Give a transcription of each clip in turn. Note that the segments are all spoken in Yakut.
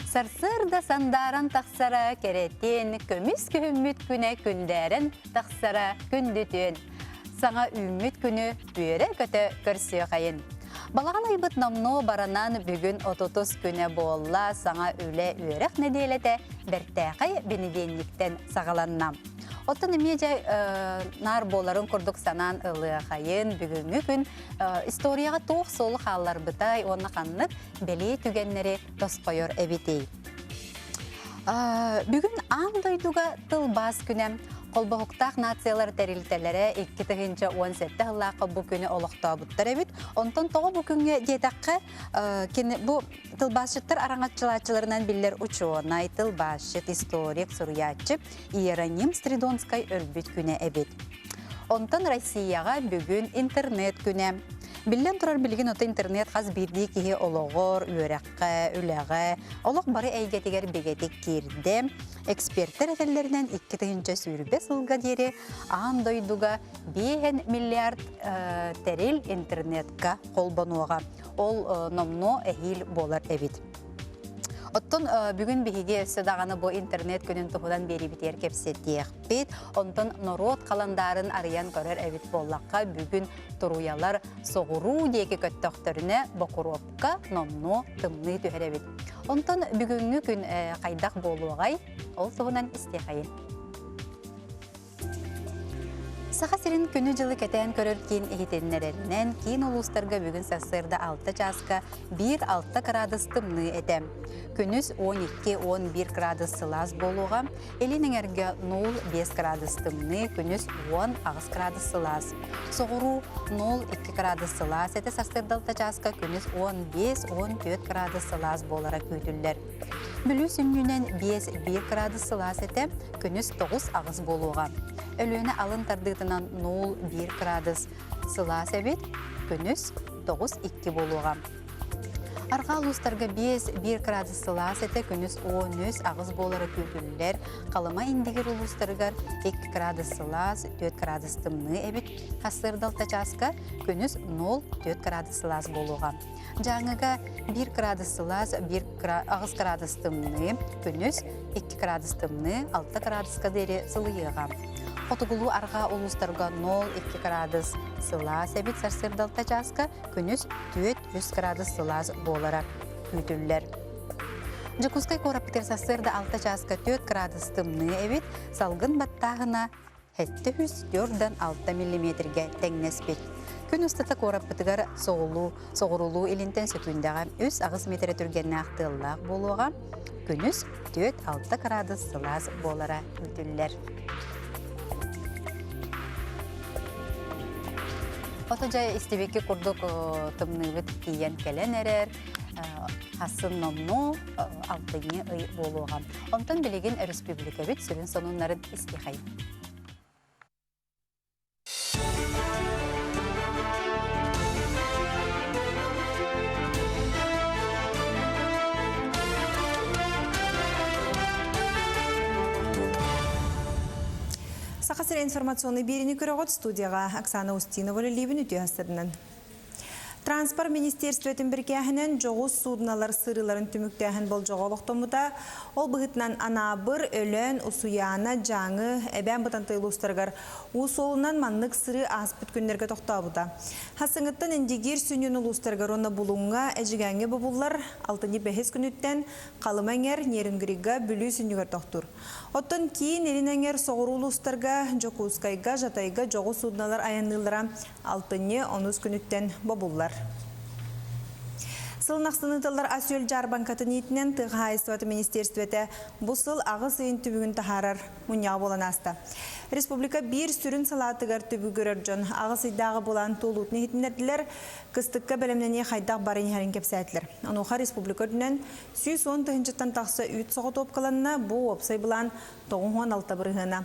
Сарсыарда сандааран тахсара кэрэтиэн, көмүс күһүммүт күнэ күндээрэн тахсара күндүтүөн. Саҥа үүммүт күнү үөрэ-көтө көрсүөхайын. Балаҕан ыйбыт номнуо баранан бүгүн отутус күнэ буолла, саҥа үлэ үөрэх нэдиэлэтэ бэртээхэй бэнидиэнньиктэн саҕаланна. Оттон эмиэ дьэ наар буоларын курдук санаан ылыахайын, бүгүҥҥү күн историяҕа туох суолу хаалларбытай уонна ханнык бэлиэ түгэннэри тосхойор эбитий? Бүгүн аан дойдуга тылбаас күнэ. Холбоһуктаах нациялар тэрилтэлэрэ 2017 сыллаахха бу күнү олохтообуттар эбит. Онтон тоҕо бу күҥҥэ диэтэххэ, кини бу тылбаасчыттар араҥаччылааччыларынан биллэр учуонай, тылбаасчыт, историк, суруйааччы Иероним Стридонскай өлбүт күнэ эбит. Онтон Россияҕа бүгүн интернет күнэ. Биллэн турар, билигин ото интернет хас биирдии киһи олоҕор, үөрэххэ, үлэҕэ, олох бары эйгэтигэр бигэтик киирдэ. Экспертэр этэллэринэн 2020 сылга диэри аан дойдуга 5 миллиард тэрил интернетка холбонуоҕа. Ол номнуо эһиил буолар эбит. Оттон бүгүн биһиги өссө даҕаны бу интернет күнүн туһунан биэрибитигэр кэпсэтиэхпит. Онтон норуот халандаарын арыйан көрөр эбит буоллахха, бүгүн туруйалар соҕуруу диэки көттөхтөрүнэ Бокуруопка номнуо тымныы түһэр эбит. Онтон бүгүҥҥү күн хайдах буолуоҕай? Ол туһунан истиэхэйин. Саха сирин күнү-дьылы кэтээн көрөр киин иһитиннэрэринэн, киин улуустарга бүгүн сарсыарда 6 чааска 1-6 кыраадыс тымныы этэ. Күнүс 12-11 кыраадыс сылаас буолуоҕа, илин эҥэргэ 0-5 кыраадыс тымныы, күнүс 10-8 кыраадыс сылаас. Соҕуруу 0-2 кыраадыс сылаас этэ сарсыарда 6 чааска күнүс 15-14 кыраадыс сылаас буолара күүтүллэр. Бүлүү сүнньүнэн 5-1 кыраадыс сылаас этэ, күнүс 9-8 буолуоҕа. Өлүөнэ алын тардыытынан 0-1 кыраадыс сылаас эбит, күнүс 9-2 буолуоҕа. Арҕаа улуустарга 5-1 кыраадыс сылаас этэ, күнүс 13-8 буолара күүтүллэр. Халыма Индигир улуустарыгар 2 кыраадыс сылаас, 4 кыраадыс тымныы эбит. Сарсыарда 6 чааска күнүс 0-4 кыраадыс сылаас буолуоҕа. Дьааҥыга 1 кыраадыс сылаас, 1 8 кыраадыс тымныы, күнүс 2 кыраадыс тымныы, 6 кыраадыска диэри сылыйыаҕа. Хотугулуу арҕаа улуустарга 0-2 кыраадыс сылаас эбит сарсыарда 6 чааска, күнүс 4-3 кыраадыс сылаас буолара күүтүллэр. Дьокуускай куораппытыгар сарсыарда 6 чааска 4 кыраадыс тымныы эбит, салгын баттааһына 746 миллиметргэ тэҥнэспит. Күн устата куораппытыгар соҕулуу, соҕурулуу илинтэн сөкүүндэҕэ 3-8 миэтэрэ түргэннээх тыаллаах буолуоҕа. Күнүс 4-6 кыраадыс сылаас буолара күүтүллэр. Ото дьэ истибикки курдук тымныыбыт тиийэн кэлэн эрэр. Хассын номнуо алтынньы ый буолуоҕа. Онтон билигин өрөспүүбүлүкэбит сүрүн сонуннарын истиэхэйин. Саха сирэ информационный биэриини көрөҕүт студияҕа Оксана Устинова үлэлиибин үтүө астарынан. Транспорт министиэристибэтин бирикээһинэн дьоҕус суудуналар сырыыларын түмүктээһин болдьоҕо олохтоммута. Ол быһыытынан Анаабыр, Өлөөн, Усуйаана, Дьааҥы, Эбээн Бытантай улуустарыгар уу суолунан маннык сырыы ааспыт күннэргэ тохтообута. Хасыҥыттан Индигиир сүнньүн улуустарыгар уонна Булуҥҥа, Эдьигээҥҥэ бобуллар, алтынньы бэһис күнүттэн Халыма эҥэр, Нерюнгрига, Бүлүү сүнньүгэр тохтуур. Оттон киин илин эҥэр соҕуруу улуустарга, Дьокуускайга, Жатайга дьоҕус суудуналар айанныыллара Алтынньы онус күнүттэн бобуллар. Сылын ахсын ыытыллар ас-үөл дьаарбаҥкатын иитинэн тыа хаһаайыстыбатын министиэристибэтэ бу сыл аҕыс ыйын түбүгүн таһаарар мунньаҕа буолан ааста. Республика биир сүрүн салаатыгар түбүгүрэр дьон аҕыс ыйдааҕы былаан туолуутун иһитиннэрдилэр, кыстыкка бэлэмнэнии хайдах баран иһэрин кэпсээтилэр. Онуоха республика үрдүнэн 110 тыһыынчаттан тахса үүт соҕотуопкаланна, бу уопсай былаан 96 бырыһыана.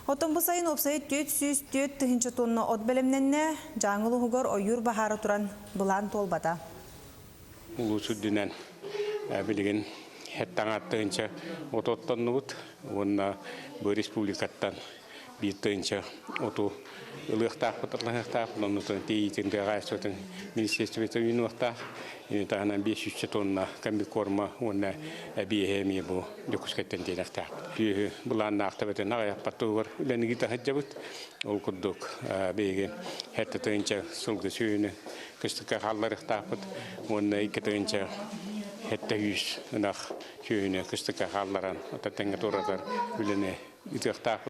Оттон бу сайын уопсайа 404 тыһыынча тонна от бэлэмнэннэ, Дьааҥы улууһугар ойуур баһаара туран былаан туолбата. Улуус үрдүнэн билигин хеттаҥаат тыһыынча от оттоннубут уонна бу республикаттан 1 тыһыынча оту ылыахтаахпыт, ылыахтаахпыт, оннутун тиийиитин тыаҕаайыстыбатын министерствота үүнүөхтээх. Ини таһынан 500 тонна комбикорма уонна эбиэһэ эмиэ бу Дьокуускайтан тиэнэхтээхпит. Сүөһү былааннаахтабытын аҕыйахпат туһугар үлэни таһыддьабыт. Ол курдук биһиги 7 тыһыынча сылгы сүөһүнү кыстыкка хаалларыахтаахпыт уонна 2700 ынах сүөһүнү кыстыкка хаалларан тэҥҥэ туоратар үлэни ыытыахтаахпыт.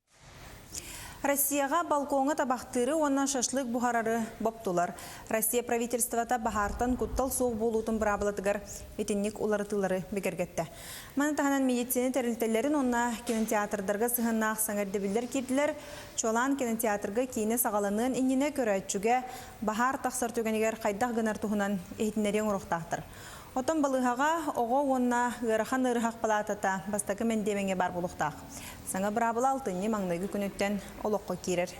Россияҕа балкоҥҥа табахтыыры уонна шашлык буһарары боптулар. Россия правительствота баһаартан куттал суох буолуутун быраабылатыгар итинник уларытыылары бигэргэттэ. Маны таһынан медицина тэрилтэлэрин уонна кинотеатрдарга сыһыаннаах саҥа ирдэбиллэр киирдилэр. Чуолаан кинотеатрга киинэ саҕаланыан иннинэ көрөөччүгэ баһаар тахсар түгэнигэр хайдах гынар туһунан иһитиннэриэн оҥоруохтаахтар. Оттон балыыһаҕа оҕо уонна ыарахан ыарыһах палаатата бастакы мэндиэмэҥҥэ баар буолуохтаах. Саҥа быраабыла алтынньы маҥнайгы күнүттэн олоххо киирэр.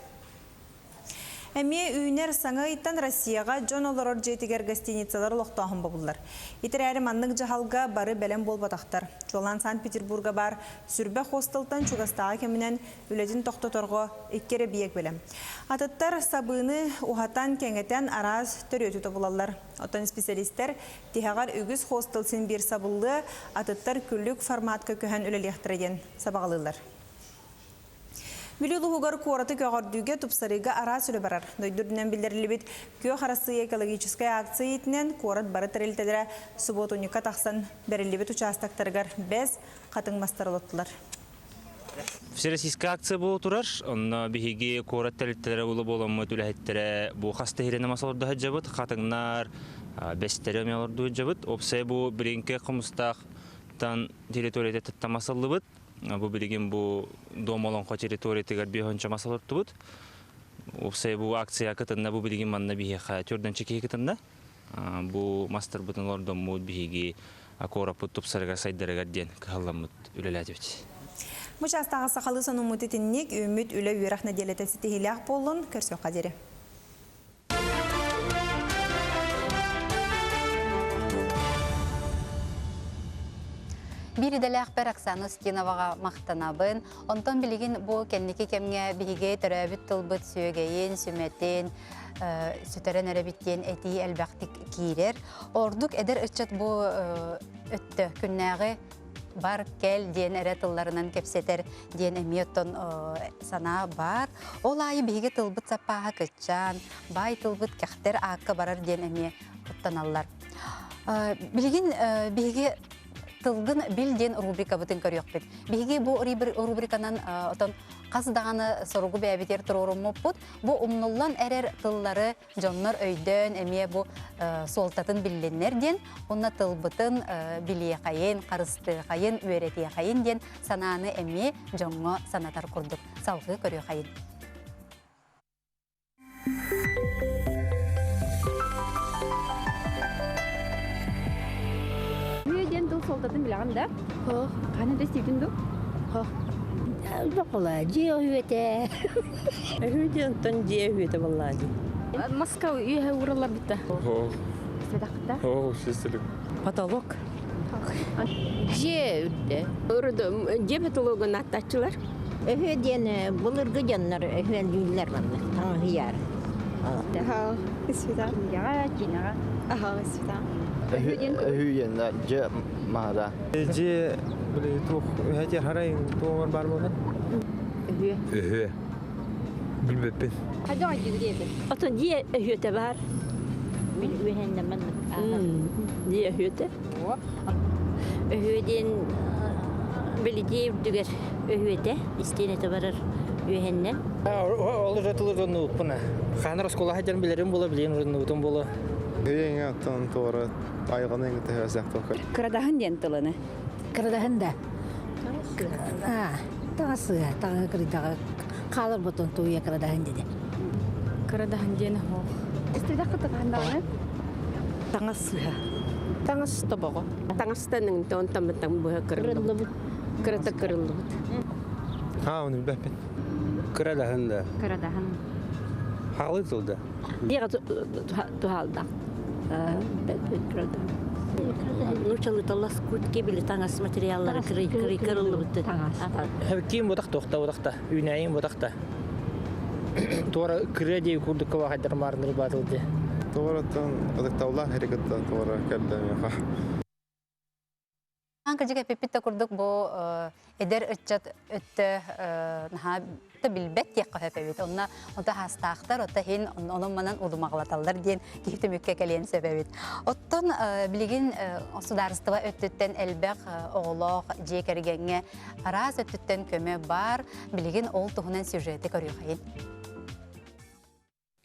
Эмиэ үүнэр саҥа ыйтан Россияҕа дьон олорор дьиэтигэр гостиницалар олохтооһун бобуллар. Ити эрээри маннык дьаһалга бары бэлэм буолбатахтар. Чуолаан Санкт-Петербурга баар Сүрбэ хостелтан чугастааҕы кэминэн үлэтин тохтоторго икки эрэ биэк бэлэм. Атыттар сабыыны уһатан, кэҥэтэн араас төрүөтү тобулаллар. Оттон специалистэр тиһэҕэр үгүс хостел син биир сабыллыа, атыттар күлүк форматка көһөн үлэлиэхтэрэ диэн сабаҕалыыллар. Бүлүү улууһугар куораты көҕөрдүүгэ, тупсарыыга араас үлэ барар. Дойду үрдүнэн биллэриллибит Күөх Арассыыйа экологическай акция иитинэн куорат бары тэрилтэлэрэ субуотунньукка тахсан бэриллибит учаастактарыгар бэс, хатыҥ мастар олоттулар. Всероссийская акция буола турар. Онно биһиги куорат тэрилтэлэрэ ула буоламмыт үлэһиттэрэ бу хас тэһирин мас олордо сылдьабыт, хатыҥнар, бэстэри эмиэ олордо сылдьабыт. Уопсайа бу билиҥки Хомустаахтан территорията таттама сыллыбыт. Бу билигин бу Дом Олоҥхо территориятыгар биэһонча мас олортубут. Уопсайа бу акция кытынна, бу билигин манна биһиэхэ төрдөнчө киһи кытынна. Бу мастарбытын олордоммут биһиги куораппыт тупсарыгар сайдарыгар диэн кыһалламмыт үлэлээтибит. Бу чаастааҕы сахалыы сонуммут итинник үүммүт үлэ үөрэх нэдиэлэтэ ситиһиилээх буоллун, көрсүөххэ диэри. Биир идэлээхпэр Оксана Устиноваҕа махтанабын. Онтон билигин бу кэнники кэмҥэ биһиги төрөөбүт тылбыт сүөгэйин, сүмэтин сүтэрэн эрэбит диэн этии элбэхтик киирэр. Ордук эдэр ыччат бу өттө күннээҕи бар кэл диэн эрэ тылларынан кэпсэтэр диэн эмиэ оттон санаа баар. Ол аайы биһиги тылбыт саппааһа кыччаан, баай тылбыт кэхтэр аакка барар диэн эмиэ куттаналлар. Билигин биһиги тылгын бил диэн рубрикабытын көрүөхпүт. Биһиги бу рубриканан отон хас даҕаны соругу бэйэбитигэр туруоруммуппут. Бу умнуллан эрэр тыллары дьоннор өйдөөн эмиэ бу суолтатын биллиннэр диэн, уонна тылбытын билиэхэйин, харыстыахайын, үөрэтиэхэйин диэн санааны эмиэ дьоҥҥо санатар курдук салҕыы көрүөхайын. Үө диэн тыл суолтатын билэҕин да? Хоох. Хаһан да истибитин дуу? Хоох. Бокула дьиэ өһүөтэ. Өһүө диэн онтон дьиэ өһүөтэ буоллаа дии. Маска үөһэ уураллар битта. Хоох. Истибэтэххит да? Хоох, истибит. Потолок. Дьиэ үрдэ. Дьиэ потологун аттаччылар. Өһүө диэн былыргы дьоннор өһүөлүүллэр манна таҥаһыйаар. Аха, Истибитэ. Кинигэҕэ, киинэҕэ. Аха, истибитэ. Өһүө диэн Өһү диэн дьиэ маһара. Дьиэ били туох өһөтер харай туоҕар бар буолан. Өһүө. Өһүө. Билбэппин. Хайдах өйдүүгүт диэтин? Отон дьиэ өһүөтэ бар. Мин үөһэннэ маннык. Дьиэ өһүөтэ. Өһүө диэн били дьиэ үрдүгэр өһүөтэ истиэнэтэ барар үөһэннэн. Ол уже тылы руннубуппун. Хаанар оскуола дьон билерим була, билиэн руннубутум була. Өйөҥө оттон туора айҕаны эҥитэ хөсәк Кырадаһын диэн тылыны. Кырадаһын да. Таҥасыа, таҥа кырдаҕа хаалар ботон туйа кырадаһын диде. Кырадаһын диэн хоох. Истибэтэххит хаһан даҕаны? Таҥас сыһа. Таҥас тобоҕо. Таҥастан онтон онтон быһа кырыллыбыт. Кырата кырыллыбыт. Ха, оны билбэппин. Кырадаһын да. Кырадаһын. Хаалы тылда. Дьиэҕэ туһалда. Нууччалыыта лоскутки били таҥас материаллары кырыллыбыт. Ким бутах туохта бутахта, үүнээйин бутахта. Туора кырыа дии курдук кыбахайдар маарыныр баатыл дии. Туораттан ытыктабыллаах эрикаттан туора кэллэ миэхэ. Кырдьык эппиппит да курдук бу эдэр ыччат өттө наһаа да билбэт диэххэ сөп эбит. Онно онто хаастаахтар, оттон иһин онон-манан удумаҕалаталлар диэн киһи түмүккэ кэлиэн сөп эбит. Оттон билигин судаарыстыба өттүттэн элбэх оҕолоох дьиэ кэргэҥҥэ араас өттүттэн көмө баар. Билигин ол туһунан сюжеты көрүөхэйин.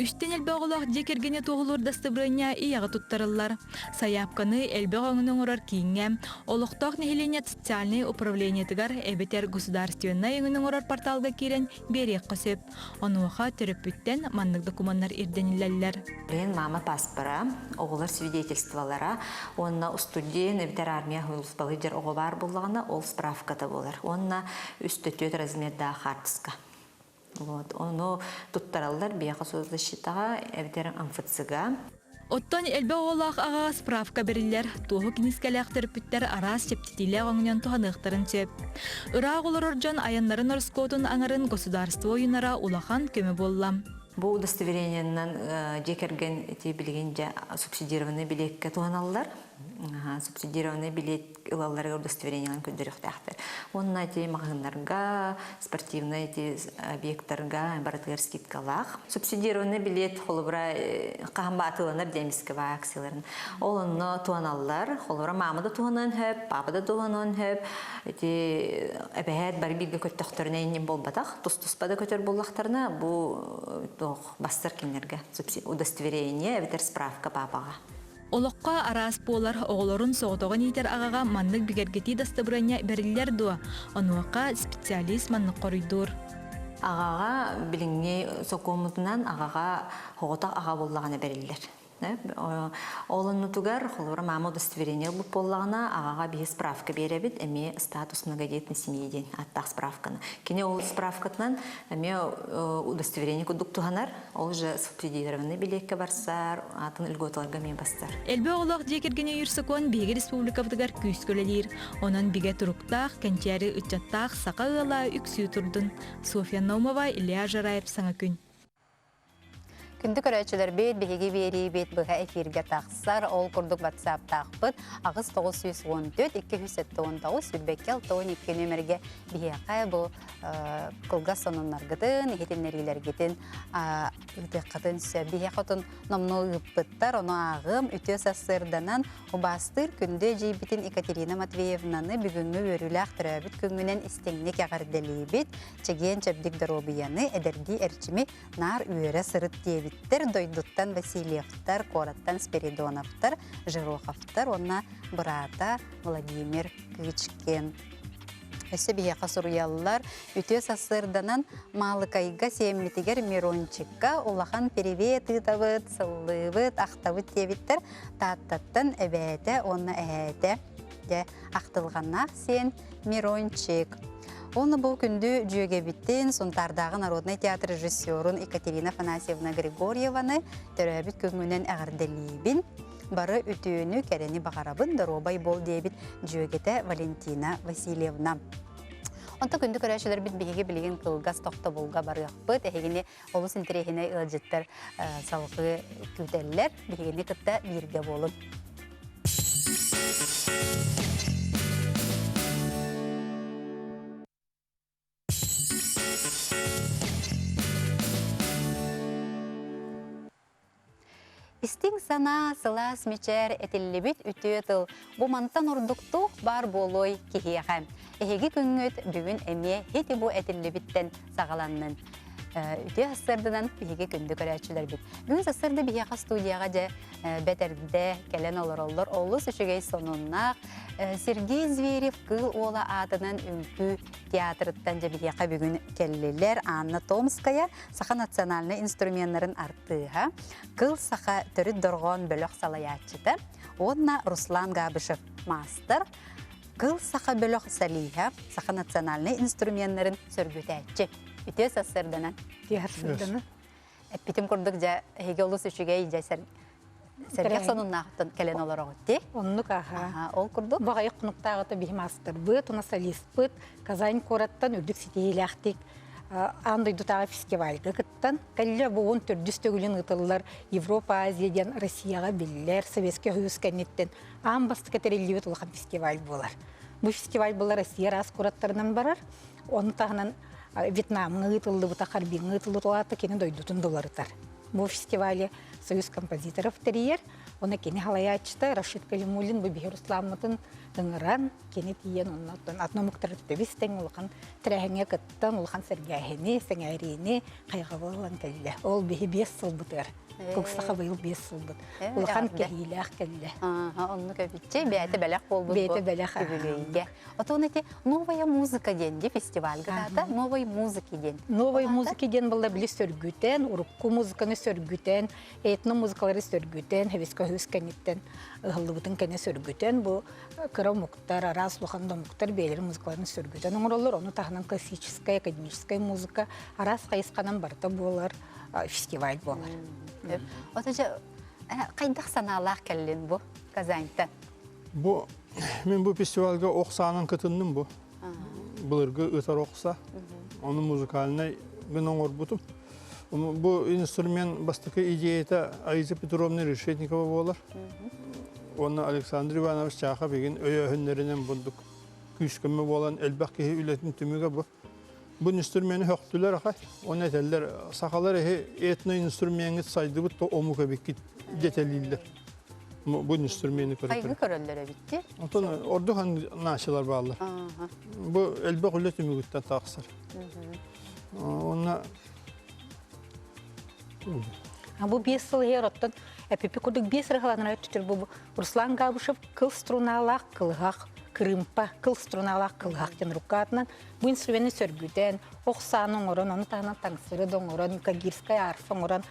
Үстэн элбэх оҕолоох дьиэ кэргэни туоһулуур дастабырыанньа ийэҕэ туттарыллар. Сайаапканы элбэх өҥөнү оҥорор кииҥҥэ, олохтоох нэһилиэнньэ социальнай управлениетыгар эбэтэр государственнай өҥөнү оҥорор порталга киирэн биэриэххэ сөп. Онуоха төрөппүттэн маннык докумуоннар ирдэниллэллэр. Билигин мама паспора, оҕолор свидетельстволара уонна устудьуон эбэтэр армия сулууспалыы дьэр оҕо баар буоллаҕына, ол справката буолар. Уонна үс төтүөт размердаах хаартыска. Вот. Ону туттараллар биэхэ соцзащитаҕа эбэтэр МФЦ-га. Оттон элбэх оҕолоох аҕаҕа справка бэриллэр, туоһу кинискэлээх төрөппүттэр араас чэпчэтиилээх өҥөнөн туһаныахтарын сөп. Ыраах олорор дьон айаннарын ороскуотун аҥарын государство уйунара улахан көмө буолла. Бу удостоверениеннан дьиэ кэргэн ити билигин дьэ субсидированный билиэккэ туһаналлар. Субсидированный билиэт ылалларыгар удостоверениеларын көрдөрүөхтээхтэр. Уонна ити маҕаһыыннарга, спортивнай ити объектарга барытыгар скидкалаах. Субсидированный билет холобура хаһан баатыланар диэмискэ баа акцияларын. Ол онно туһаналлар. Холобура маама да туһаныан сөп, папа да туһаныан сөп. Ити эбэһээт бары бииргэ көттөхтөрүнэ иннин буолбатах. Тус-туспа да көтөр буоллахтарына бу туох бастар кинилэргэ удостоверение эбэтэр справка папаҕа. Олоххо араас буолар оҕолорун соҕотоҕун иитэр аҕаҕа маннык бигэргэтии дастабырыанньа бэриллэр дуо? Онуоха специалист маннык хоруйдуур. Аҕаҕа билиҥҥи сокуоммутунан аҕаҕа соҕотох аҕа буоллаҕына бэриллэр. Ол оннутугар, холобура, маама удостоверение ылбыт буоллаҕына, аҕаҕа биһи справка биэрэбит, эмиэ статус многодетной семьи диэн ааттаах справканы. Кини ол справкатынан эмиэ удостоверение курдук туһанар, Ол же субсидированный билиэккэ барсар, атын льготаларга эмиэ барсар. Элбэх оҕолоох дьиэ кэргэни өйүүр сокуон биһиги республикабытыгар күүскэ үлэлиир. Онон бигэ туруктаах, кэнчээри ыччаттаах саха ыала үксүү турдун. Софья Наумова, Илья Жараев, Саҥа күн. Күндү көрөөччүлэрбит, биһиги биэриибит быһа эфиргэ тахсар. Ол курдук WhatsApp-таахпыт 8914 279 22 62 нүөмэргэ биһиэхэ бу кылгас сонуннаргытын, иһитиннэриилэргитин ыытыаххытын сөп. Биһиэхэ отун номнуо ыыппыттар, ону ааҕым. Үтүө сарсыарданан убаастыыр күндү эдьиийбитин Екатерина Матвеевнаны бүгүҥҥү үөрүүлээх төрөөбүт күҥҥүнэн истиҥник эҕэрдэлиибит. Чэгиэн-чэбдик доруобуйаны, эдэрдии эрчими наар үөрэ сырыт диэбиттэр. Дойдуттан Васильевтар, куораттан Спиридоновтар, Жироховтар уонна быраата Владимир Кычкин. Өссө биһиэхэ суруйаллар, үтүө сарсыарданан Маалыкайга сиэммитигэр Мирончикка улахан привет ыытабыт, сыллыыбыт, ахтабыт диэбиттэр. Тааттаттан эбээтэ уонна эһээтэ дьэ ахтылҕаннаах сиэн Мирончик. Уонна бу күндү дьүөгэбитин Сунтаардааҕы народнай театр режиссерун Екатерина Афанасьевна Григорьеваны төрөөбүт күҥҥүнэн эҕэрдэлиибин. Бары үтүөнү, кэрэни баҕарабын, доруобай буол диэбит дьүөгэтэ Валентина Васильевна. Онто күндү көрөөччүлэрбит биһиги билигин кылгас тохтобулга барыахпыт. Эһигини олус интэриэһинэй ыалдьыттар салгыы күүтэллэр. Биһигини кытта бииргэ буолун. Истиҥ санаа, сылаас мичээр этиллибит үтүө тыл бу мантан ордук туох баар буолуой киһиэхэ. Эһиги күҥҥүт бүгүн эмиэ ити бу этиллибиттэн саҕаланнын. Үтүө сарсыарданан биһиги күндү көрөөччүлэрбит. Бүгүн сарсыарда биһиэхэ студияҕа дьэ бэтэрдэ кэлэн олороллор. Олус үчүгэй сонуннаах Сергей Зверев Кыыл Уола аатынан үҥкүү театрыттан дьэ биһиэхэ бүгүн кэллилэр. Анна Томская саха национальнай инструменнарын артыыһа, Кыл саха төрүт дорҕоон бөлөх салайааччыта уонна Руслан Габышев маастар, Кыл саха бөлөх солиһа, саха национальнай инструменнарын сөргүтээччи. Үтүө сарсыарданан. Үтүө сарсыарданан. Эппитим курдук дьэ эһиги олус үчүгэй дьэ сэргэх сонуннаахтан кэлэн олороҕут дии. Оннук аха. Ол курдук. Баҕайы хонуктааҕыта биһи маастарбыт, уна солистпыт Казань куораттан үрдүк ситиһиилээхтик. аан дойдутааҕы фестивальга кыттан кэллэ. Бу 14 төгүлүн ыытыллар Европа Азия диэн Россияҕа биллэр Советский Союз кэнниттэн аан бастакы тэриллибит улахан фестиваль буолар. Бу фестиваль буолар Россия араас куораттарынан барар. Ону таһынан Вьетнамҥа ыытыллыбыта, Харбиҥҥа ыытыллыбыта кини дойдутун доларытар. Бу фестивали Союз композиторов тэрийэр. Оны кини халайааччыта Рашид Калимуллин бу биһи Руслааммытын ыҥыран, кини тиийэн оннуттан атын омуктары тэбис тэҥ улахан тэрээһиҥҥэ кыттан, улахан сэргээһини, сэҥээриини хайҕабыл ылан кэллэ. Ол биһи биэс сылбытыгар. Кугсаха быйыл биэс сылбыт. Улахан кэһиилээх кэллэ. Оннук эбитчи, бэйэтэ бэлэх буолбут Бэйэтэ бэлэх. үбүлүөйгэ. Отон эти новая музыка диэн ди фестивальга даата новой музыки диэн. Новой музыки диэн буолла били сөргүтэн, урукку музыканы сөргүтэн, этно-музыкалары сөргүтэн, Хевискөһүс кэнниттэн ыһыллыбытын кэннэ сөргүтэн, бу кыра омуктар, араас улахан да омуктар бэйэлэрин музыкаларын сөргүтэн оҥороллор. Ону таһынан классическая, академическая музыка араас хайысханан барыта буолар фестиваль буолар. Отожа хайдах санаалаах кэллин бу Казаньта? Бу мин бу фестивальга ох саанан кытынным бу. Былыргы ытар охса. Ону музыкальнай гын оҥорбутум. Бу инструмент бастакы идеята Аиза Петровна Решетникова буолар. Уонна Александр Иванович Чахов игин өйөөһүннэринэн бурдук күүс-көмө буолан элбэх киһи үлэтин түмүгэ бу. Бу инструмены хөхтүлэр ахай. Оны этэллэр сахалар эһи этно-инструмеҥҥит сайдыбыт то омук эбиккит дэтэлииллэр. Бу инструмены көрөтөр. Хайгы көрөллөр эбитти. Онтон ордук наачылар бааллар. Бу элбэх үлэ түмүгүттэн тахсар. Онна Бу биэс сыл иһэр оттон эпипи курдук биэс ырыһаланар өттүтүр бу Руслан Габышев кыл струналаах кылыһах, кырыымпа, кыл струналаах кылыһах диэн рукаатынан бу инструменты сөргүтэн, ох сааны оҥорон, ону таһынан таҥсыры да оҥорон, юкагирскай арфа оҥорон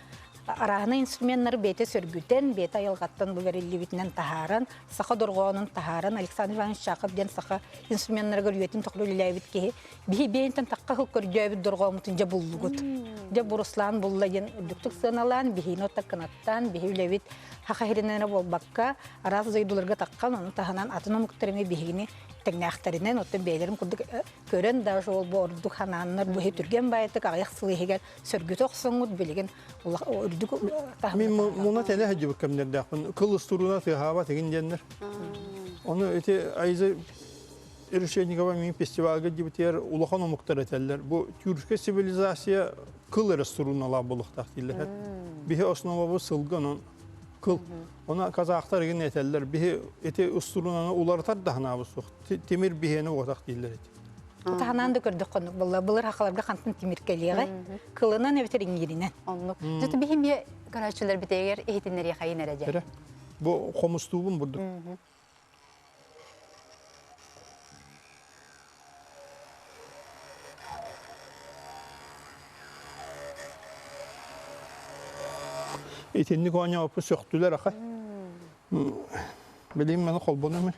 арааһынай инструменнары бэйэтэ сөргүтэн, бэйэтэ айылҕаттан бу бэриллибитинэн таһааран, саха дорҕоонун таһааран, Александр Иванович Чаков диэн саха инструменнарыгар үйэтин тухары үлэлээбит киһи биһи биэнтэн тахха хыл көрдөөбүт дорҕооммутун дьэ буллугут. Дьэ бу Руслан булла диэн үрдүктүк сыаналаан, биһиини оттаккынаттаан, биһи үлэбит хаха хиринэнэ буолбакка, араас дойдуларга таххан, ону таһынан атын омуктар эмиэ биһигини тэҥнээхтэринэн, оттон бэйэлэрин курдук көрөн даже ол бу ордук ханааннар бу түргэн баайытык аҕыйах сыл иһигэр сөргүтэ охсоҥҥут билигин үрдүк Мин муна тэнэ сылдьыбыт кэмнэрдээхпин. Кыл устурууна тыаһаабат игин диэннэр. Ону ити Айза Решетникова мин фестивальга дебютер улахан омуктар этэллэр. Бу тюркская цивилизация кыл эрэ струналаах буолуохтаах дииллэр. Биһи основабы сылгы онон кыл. Она казахтар игин этэллэр. Биһи ити устурунаны уларытар да ханаабы суох. Тимир биһиэни уотах дииллэр эти. Таһанаан да көрдөх хонук буолла. Былыр хахаларга хантан тимир кэлиэҕэ. Кылынан эбэтэр иҥииринэн. Оннук. Дьэ биһи эмиэ көрөөччүлэр битэгэр иһитиннэриэхэйин эрэ дьэ. Бу хомустуубун бурдук. Итинник оонньооппут сөхтүлэр аха. Билим маны холбонумун.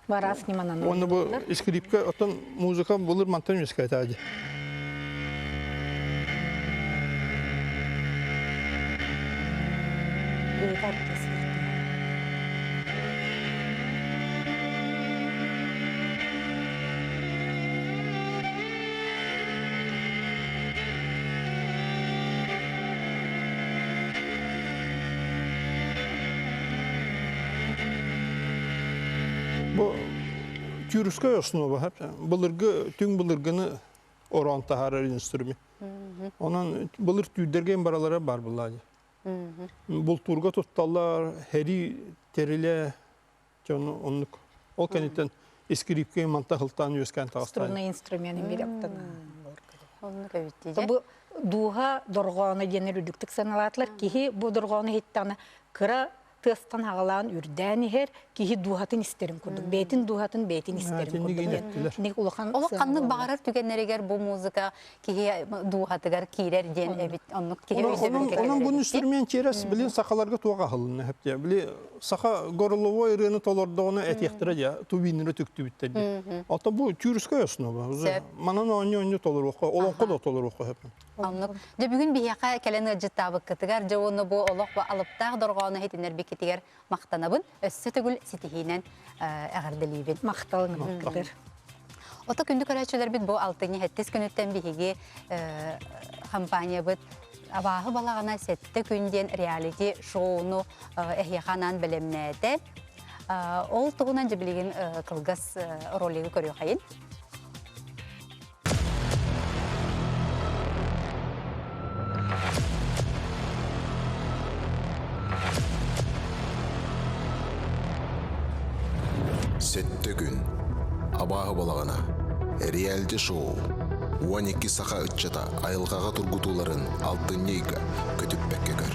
Барас ньыманан Уонна бу скрипка оттон музыка былыр мантан үөскээтэ дии. Бу тюркская основа, былыргы түҥ былыргыны ороон таһаарар инструмент. Онон былыр түүрдэргэ баралара бар буллаады. Бултуурга тутталлар, хери териле, дьон оннук. Ол кэнниттэн искрипкэ манта хылтаан үөскээн таҕыстаан. Струнный инструмент биир Оннук эбит Бу дууһа дорҕооно диэннэр үрдүктүк сыаналаатылар. Киһи бу дорҕоону иһиттэҕинэ кыра тыастан аҕалаан үрдээн иһэр киһи дууһатын истэрин курдук бэйэтин дууһатын бэйэтин истэрин курдук диэн улахан Олох ханнык баҕарар түгэннэригэр бу музыка киһи дууһатыгар киирэр диэн эбит оннук киһи өйдөбүлгэ Онон бу инструмент через билин сахаларга туох аһылынна хэптиэ били саха горловой ырыаны толордоҕуна этиэхтэрэ дьэ тувиннары түктүбүттэр диэн. Ото бу тюркская основа. Манан оонньуу-оонньуу толоруохха, олоҥхо да толоруохха сөп. Оннук. Дьэ бүгүн биһиэхэ кэлэн ыалдьыттаабыккытыгар, дьэ уонна бу олох бу алыптаах дорҕоону иһитиннэрбиккитигэр махтанабын. Өссө төгүл ситиһиинэн эҕэрдэлиибин. Махталын кытыр. Ото күндү көрөөччүлэрбит бу алтынньы сэттис күнүттэн биһиги компаниябыт абааһы балаҕана сэттэ күн диэн реалити шоуну эһиэхэ анаан бэлэмнээтэ. Ол туһунан дьэ билигин кылгас ролигы көрүөххэйин. Сэттэ күн. Абааһы балаҕана. Реалити-шоу. 12 саха ыччата айылҕаҕа тургутууларын алтынньы ыйга көтүппэккэ көр.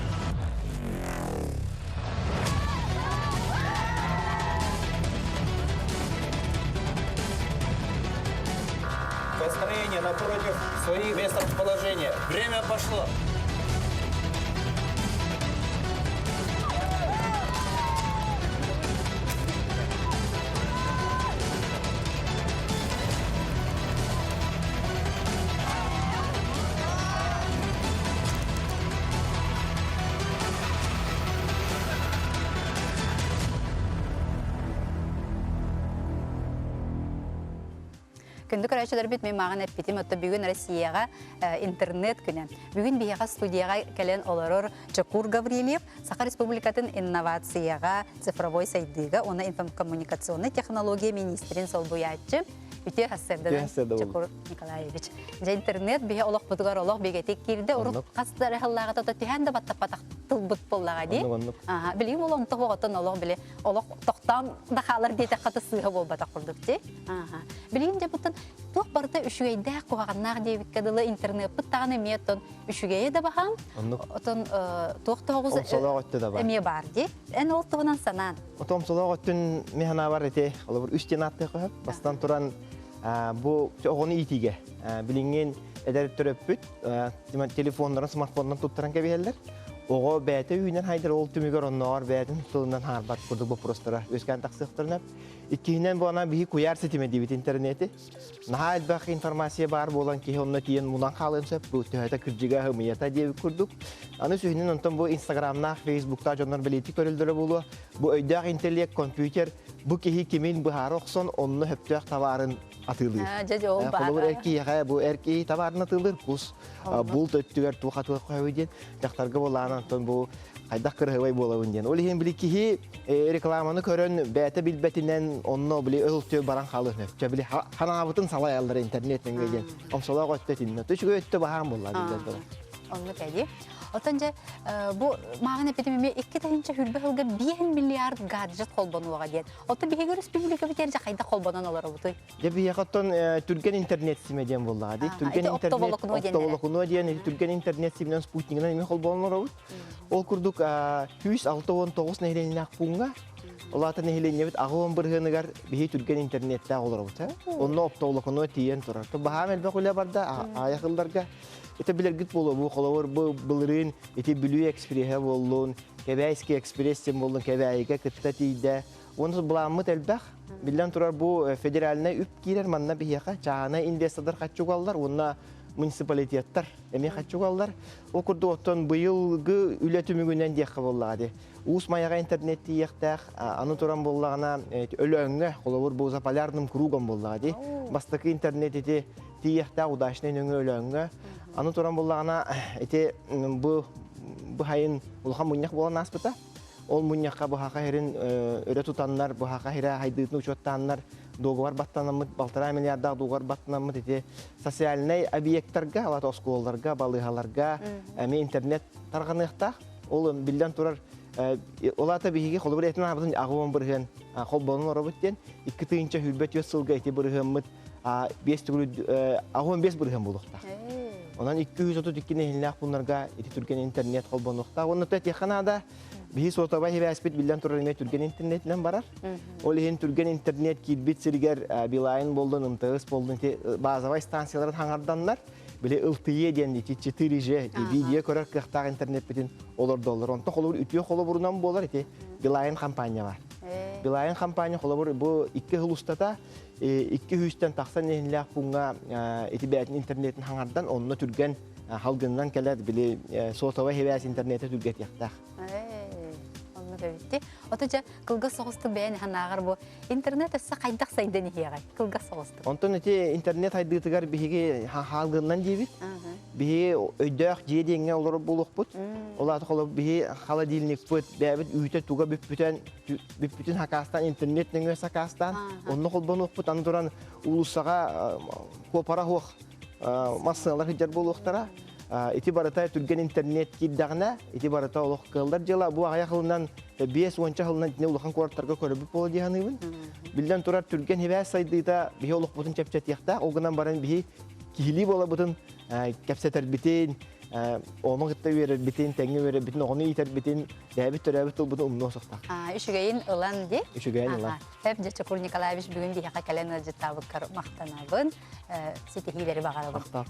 Построение напротив своих мест расположения. Время пошло. Күндү көрөөччүлэрбит мин мааҕын эппитим, отто бүгүн Россияҕа интернет күнэ. Бүгүн биһиэхэ студияҕа кэлэн олорор Чокуур Гаврильев Саха Республикатын инновацияҕа, цифровой сайдыыга уонна инфокоммуникационнай технология министрин солбуйааччы Үтүө сарсыарданан Чокуур Николаевич. Дьэ интернет биһи олохпутугар олох бигэтик киирдэ. Урут хас да эрэ то түһэн да баттаппатах тылбыт буоллаҕа дии. Билигин ол онто оҕотон олох били олох тохтоон да хаалар диэтэххэ да сыыһа буолбатах курдук дии. Билигин дьэ буттан туох барыта үчүгэйдээх куһаҕаннаах диэбиккэ дылы интернеппыт даҕаны эмиэ оттон үчүгэйэ да баһаам отон туох тоҕус эмиэ баар дии. Эн ол туһунан санаан. Отомсолоох өттүн мин санаабар ити холобур үс диэн ааттыахха сөп. Бастан туран бу оҕону иитиигэ билиҥҥин эдэр төрөппүт телефоннарын, смартфоннарын туттаран кэбиһэллэр. Оҕо бэйэтэ үүнэн хайдар ол түмүгэр оннооҕор бэйэтин тылынан хаарбат курдук боппуруостара үөскээн тахсыахтарын Иккиһинэн бу ана биһи куйаар ситимэ диэбит интернети. Наһаа элбэх информация баар буолан киһи онно тиийэн мунан хаалыан сөп. Бу төһөтө кырдьыга ымыйата диэбит курдук. Аны сүһүнүн онтон бу инстаграмнаах, фейсбуктаах дьоннор бэлиэтии көрөллөрө буолуо. Бу өйдөөх интеллект, компьютер бу киһи кимин быһаара охсон онно сөптөөх табаарын атыылыыр. Холобур эр киһиэхэ бу эр киһи табаарын атыылыыр кус булт өттүгэр туох атыылах көһөбүй диэн дьахтарга буолаан онтон бу хайдах кыраһыбай буолабын диэн. Ол иһин били киһи рекламаны көрөн бэйэтэ билбэтинэн онно били ыл-түө баран хаалыан сөп. Били ханаабытын салайаллар интернет нөҥүө диэн. Омсолоох өттө итиннэ. Үчүгэй өттө баһаам буолла биллэн турар. Оннук эди. Оттон дьэ бу мааҕын эппитим эмиэ 2 тыһыынча сылга 5 миллиард гаджет холбонуоҕа диэн. Оттон биһиги өрөспүүбүлүкэбит эрдэ хайдах холбонон олоробутуй? Дьэ биһиэхэ оттон түргэн интернет ситимэ диэн буоллаҕа дии. Түргэн интернет оптоволокно диэн түргэн интернет ситиминэн спутнигынан эмиэ холбонон олоробут. Ол курдук 169 нэһилиэнньэлээх пууҥҥа ол аата нэһилиэнньэбит 80 бырыһыаныгар биһи түргэн интернеттээх олоробут. Онно оптоволокно тиийэн турар. Баһаам элбэх үлэ барда аайах ылларга. Это билэргит буолуо бу холобур бу былырыын ити Бүлүү экспреһэ буоллун, Кэбээйский экспресс диэн буоллун Кэбээйигэ кытта тиийдэ. Уонна былааммыт элбэх. Биллэн турар бу федеральнай үп киирэр манна биһиэхэ чааһынай инвестордар харчы угаллар уонна муниципалитеттар эмиэ харчы угаллар. Ол курдук оттон быйылгы үлэ түмүгүнэн диэххэ буоллаҕа дии. Уус Майаҕа интернет тиийиэхтээх, аны туран буоллаҕына Өлөөҥҥө, холобур бу за полярным кругом буоллаҕа дии. Бастакы интернет ити тиийиэхтээх удачный нөҥүө Өлөөҥҥө. Аны туран буоллаҕына ити бу бу сайын улахан мунньах буолан ааспыта. Ол мунньахха быһаха сирин өрө тутаннар, быһаха сирэ хайдыытын учуоттааннар дуогабар баттанаммыт, балтараа миллиардаах дуогабар баттанаммыт ити социальнай объекттарга, алата оскуолаларга, балыыһаларга эмиэ интернет тарҕаныахтаах. Ол биллэн турар, ол аата биһиги холобур этин аабытын 80 бырыһыан холбонон оробут диэн 2 тыһыынча 24 сылга ити бырыһыаммыт 5 төгүл 85 бырыһыан буолуохтаах. Онон 232 нэһилиэнньэлээх пууннарга ити түргэн интернет холбонуохтаах. Онно этиэххэ наада, биһи суотабай сибээспит биллэн турар эмиэ түргэн интернетинэн барар. Ол иһин түргэн интернет киирбит сиригэр Билайн буоллун, МТС буоллун ити базовай станцияларын хаҥарданнар, били LTE диэн ити 4G видео көрөр кыахтаах интернетпитин олордоллор. Онтон холобур үтүө холобурунан буолар ити Билайн компания бар. Билайн компания холобур бу 2 жыл устата 200-тэн тахсан нэһилиэнньэлээх пууҥҥа ити бэйэтин интернетин хаҥардан, онно түргэн халгынынан кэлэр били сотовай сибээс интернете түргэтиэхтээх. Оннук. сөбүтти. Ото дьэ кылгас соҕустук бэйэн иһэн бу интернет өссө хайдах сайдан иһиэҕэй? Кылгас соҕустук. Онтон ити интернет хайдыытыгар биһиги хаалгыннан диибит. Биһиги өйдөөх дьиэ диэҥҥэ олорор буолуохпут. Ол аата холобур биһи холодильникпыт, бэйэбит үүтэ туга бүппүтэн бүппүтүн хакаастаан интернет нөҥүө сакаастаан онно холбонуохпут аны туран уулуссаҕа куопара суох массыыналар сылдьар буолуохтара. Ити барыта түргэн интернет киирдэҕинэ, ити барыта олох кыаллар дьыала. Бу аҕыйах сылынан, 50 сылынан итини улахан куораттарга көрөбүт буола дии саныыбын. Биллэн турар, түргэн сибээс сайдыыта биһи олохпутун чэпчэтиэхтээх. Ол гынан баран биһи киһилии буолабытын кэпсэтэрбитин, ону кытта үөрэрбитин, тэҥҥэ үөрэрбитин, оҕону иитэрбитин, бэйэбит төрөөбүт тылбытын умнуо суохтаах. Үчүгэйин ылан дии. Үчүгэйин ылан. Эп дьэ Чокур Николаевич бүгүн биһиэхэ кэлэн ыалдьыттаабыккар махтанабын. Ситиһиилэри баҕарабын. Махтал.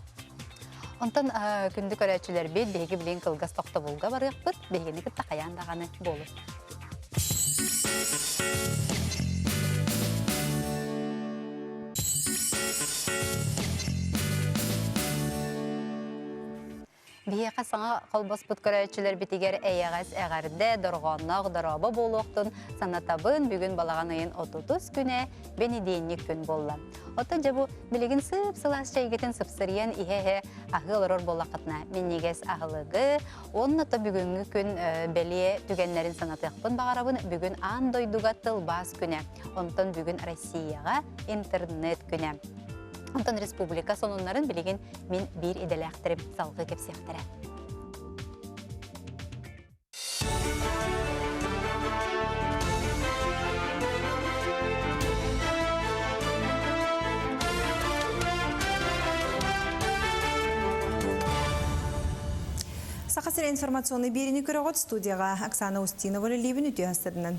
Онтон күндү көрөөччүлэрбит, биһиги билигин кылгас тохтобулга барыахпыт. Биһигини кытта хайаан даҕаны буолун. Биһиэхэ саҥа холбоспут көрөөччүлэрбитигэр эйэҕэс эҕэрдэ, дорҕоонноох дорообо буолуохтун санатабын. Бүгүн балаҕан ыйын отутус күнэ, бэнидиэнньик күн буолла. Оттон дьэ бу билигин сып-сылаас чэйгитин сыпсырыйан иһэ-иһэ аһыы олорор буоллаххытына, минньигэс аһылыгы уонна то бүгүҥҥү күн бэлиэ түгэннэрин санатыахпын баҕарабын. Бүгүн аан дойдуга тылбаас күнэ, онтон бүгүн Россияҕа интернет күнэ. Онтон республика сонуннарын билигин мин биир идэлээхтэрим салгыы кэпсиэхтэрэ. Саха сирэ информационный биэриини көрөҕүт студияҕа Оксана Устинова үлэлиибин үтүө астарынан.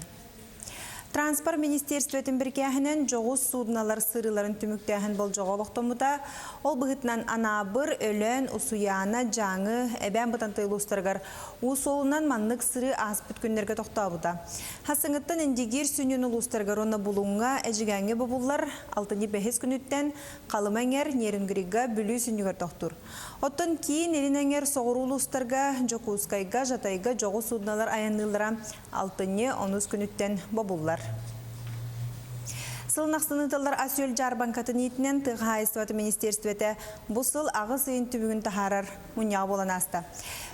Транспорт министерствотын бирикээһинэн дьоҕус суудуналар сырыыларын түмүктээһин болдьоҕо олохтоммута. Ол быһыытынан Анаабыр, Өлөөн, Усуйаана, Дьааҥы, Эбээн Бытантай улуустарыгар уу суолунан маннык сырыы ааспыт күннэргэ тохтообута. Хасыҥыттан Индигиир сүнньүн улуустарыгар уонна Булуҥҥа, Эдьигээҥҥэ бобуллар, алтынньы бэһис күнүттэн Халыма эҥэр, Нерюнгрига, Бүлүү сүнньүгэр тохтуур. Оттон киин илин эҥэр соҕуруу улуустарга, Дьокуускайга, Жатайга дьоҕус суудуналар айанныыллара Алтынньы онус күнүттэн бобуллар. Сыл ахсын ыытыллар ас-үөл дьаарбаҥкатын иитинэн тыа хаһаайыстыбатын министиэристибэтэ бу сыл аҕыс ыйын түбүгүн таһаарар мунньаҕа буолан ааста.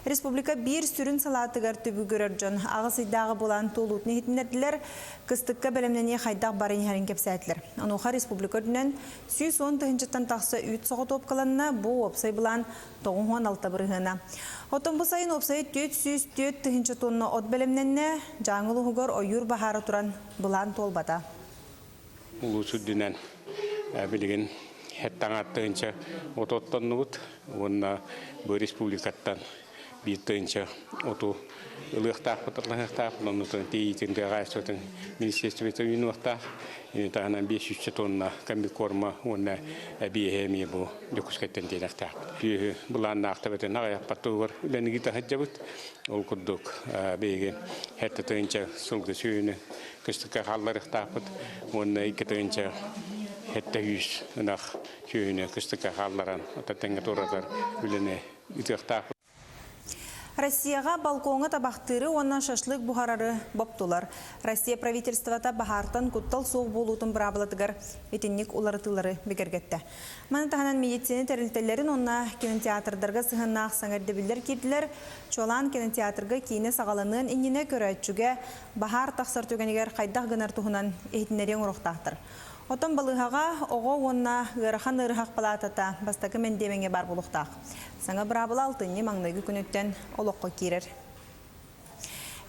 Республика биир сүрүн салаатыгар түбүгүрэр дьон аҕыс ыйдааҕы былаан туолуутун иһитиннэрдилэр, кыстыкка бэлэмнэнии хайдах баран иһэрин кэпсээтилэр. Онуоха республика үрдүнэн 110 тыһыынчаттан тахса үүт соҕотуопкаланна, бу уопсай былаан 96 бырыһыана. Оттон бу сайын уопсайа 404 тыһыынча тонна от бэлэмнэннэ, Дьааҥы улууһугар ойуур баһаара туран былаан туолбата. Улуус үрдүнэн билигин хэттаҥ тыһыынча от оттоннубут уонна бу республикаттан биир тыһыынча оту ылыахтаахпыт, ылыахтаахпыт, оннутун тиийиитин тыаҕаайыстыбатын министерствота үүнүөхтээх. Ини таһынан 500 тонна комбикорма уонна эбиэһэ эмиэ бу Дьокуускайтан тиэнэхтээхпит. Сүөһү былааннаахтабытын аҕыйахпат туһугар үлэни таһыддьабыт. Ол курдук биһиги хэттэ тыһыынча сылгы сүөһүнү кыстыкка хаалларыахтаахпыт уонна икки тыһыынча хэттэ сүүс ынах сүөһүнү кыстыкка хаалларан ата тэҥҥэ туоратар үлэни ыытыахтаахпыт. Россияҕа балкоҥҥа табахтыыры уонна шашлык буһарары боптулар. Россия правительствота баһаартан куттал суох буолуутун быраабылатыгар итинник уларытыылары бигэргэттэ. Маны таһынан медицина тэрилтэлэрин уонна кинотеатрдарга сыһыаннаах саҥа ирдэбиллэр киирдилэр. Чуолаан кинотеатрга киинэ саҕаланыан иннинэ көрөөччүгэ баһаар тахсар түгэнигэр хайдах гынар туһунан иһитиннэрии оҥоруохтаахтар. Оттон балыыһаҕа оҕо уонна ыарахан ыарыһах палаатата бастакы мэндиэмэҥҥэ баар буолуохтаах. Саҥа быраабыла алтынньы маҥнайгы күнүттэн олоххо киирэр.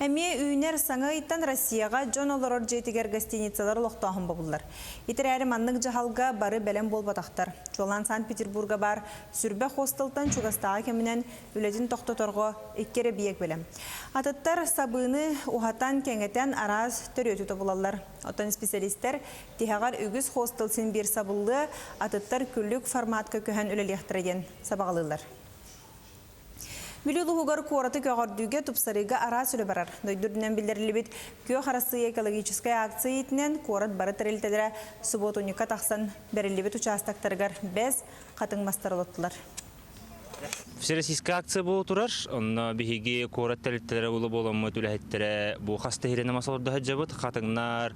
Эмиэ үүнэр саҥа ыйтан Россияҕа дьон олорор дьиэтигэр гостиницалар олохтооһун бобуллар. Ити эрээри маннык дьаһалга бары бэлэм буолбатахтар. Чуолаан Санкт-Петербурга баар Сүрбэ хостелтан чугастааҕы кэминэн үлэтин тохтоторго икки эрэ биэк бэлэм. Атыттар сабыыны уһатан, кэҥэтэн араас төрүөтү тобулаллар. Оттон исписэлиистэр тиһэҕэр үгүс хостел син биир сабыллыа, атыттар күлүк форматка көһөн үлэлиэхтэрэ диэн сабаҕалыыллар. Бүлүү улууһугар куораты көҕөрдүүгэ, тупсарыыга араас үлэ барар. Дойду үрдүнэн биллэриллибит Күөх Арассыыйа экологическай акция иитинэн куорат бары тэрилтэлэрэ субуотунньукка тахсан бэриллибит учаастактарыгар бэс, хатыҥ мастар олоттулар. Всероссийская акция буола турар. Онно биһиги куорат тэрилтэлэрэ ула буоламмыт үлэһиттэрэ бу хаста иһирэнэ мас олордо сылдьабыт, хатыҥнар,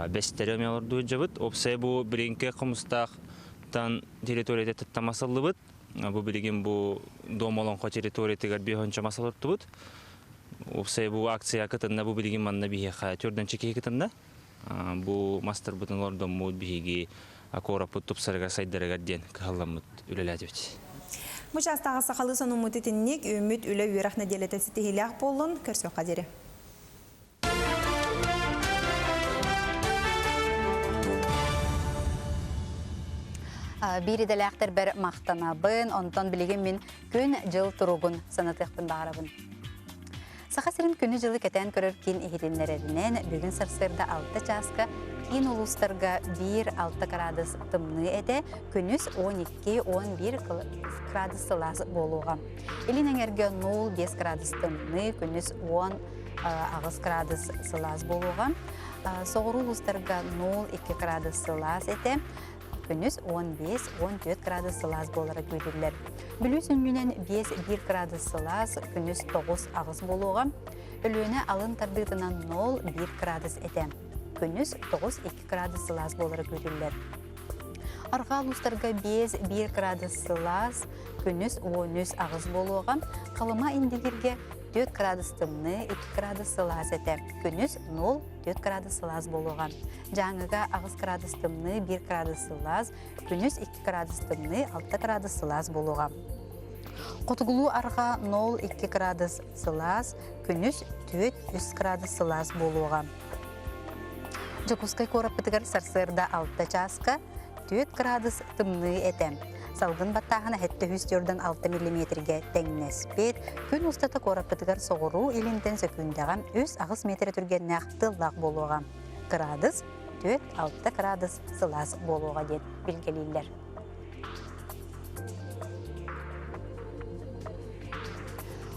бэстэри эмиэ олордуу сылдьабыт. Уопсайа бу билиҥки Хомустаахтан территорията мас ыллыбыт. Бу билигин бу Дом Олоҥхо территориятыгар биэһонча мас олортубут. Уопсайа бу акция кытынна, бу билигин манна биһиэхэ төрдөнчө киһи кытынна. Бу мастарбытын олордоммут биһиги куораппыт тупсарыгар сайдарыгар диэн кыһалламмыт үлэлээтибит. Бу чаастааҕы сахалыы сонуммут итинник үүммүт үлэ-үөрэх нэдиэлэтэ ситиһиилээх буоллун, көрсүөххэ диэри. Биир идэлээхтэрбэр махтанабын, онтон билигин мин күн-дьыл туругун санатыахпын баҕарабын. Саха сирин күнү-дьылы кэтээн көрөр киин иһитиннэрэринэн, бүгүн сарсыарда 6 чааска киин улуустарга 1-6 кыраадыс тымныы этэ, күнүс 12-11 градус сылаас буолуоҕа. Илин эҥэргэ 0-5 градус тымныы, күнүс 10 градус сылаас буолуоҕа. Соҕуруу улуустарга 0-2 градус сылаас этэ, Күнүс 15-14 градус сылаас буолара күүтүллэр. Бүлүү сүнньүнэн 5-1 градус сылаас, күнүс 9-8 буолуоҕа. Өлүөнэ алын тардыытынан 0-1 градус этэ. Күнүс 9-2 градус сылаас буолара күүтүллэр. Арҕаа улуустарга 5-1 градус сылаас, күнүс 13-8 буолуоҕа. Халыма Индигиргэ 4 градус тымныы, 2 градус сылаас этэ. Күнүс 0-4 градус сылаас буолуоҕа. Дьааҥыга 8 градус тымныы, 1 градус сылаас, күнүс 2 градус тымныы, 6 градус сылаас буолуоҕа. Хотугулуу арҕаа 0-2 градус сылаас, күнүс 4-3 градус сылаас буолуоҕа. Дьокуускай куораппытыгар сарсыарда 6 чааска 4 градус тымныы этэ. Салгын баттааһына 746 миллиметргэ тэҥнэспит. Күн устата куораппытыгар соҕуруу илинтэн сөкүүндэҕэ 3-8 метр түргэннээх тыаллаах буолуоҕа. Кыраадыс 4-6 кыраадыс сылаас буолуоҕа диэн билгэлииллэр.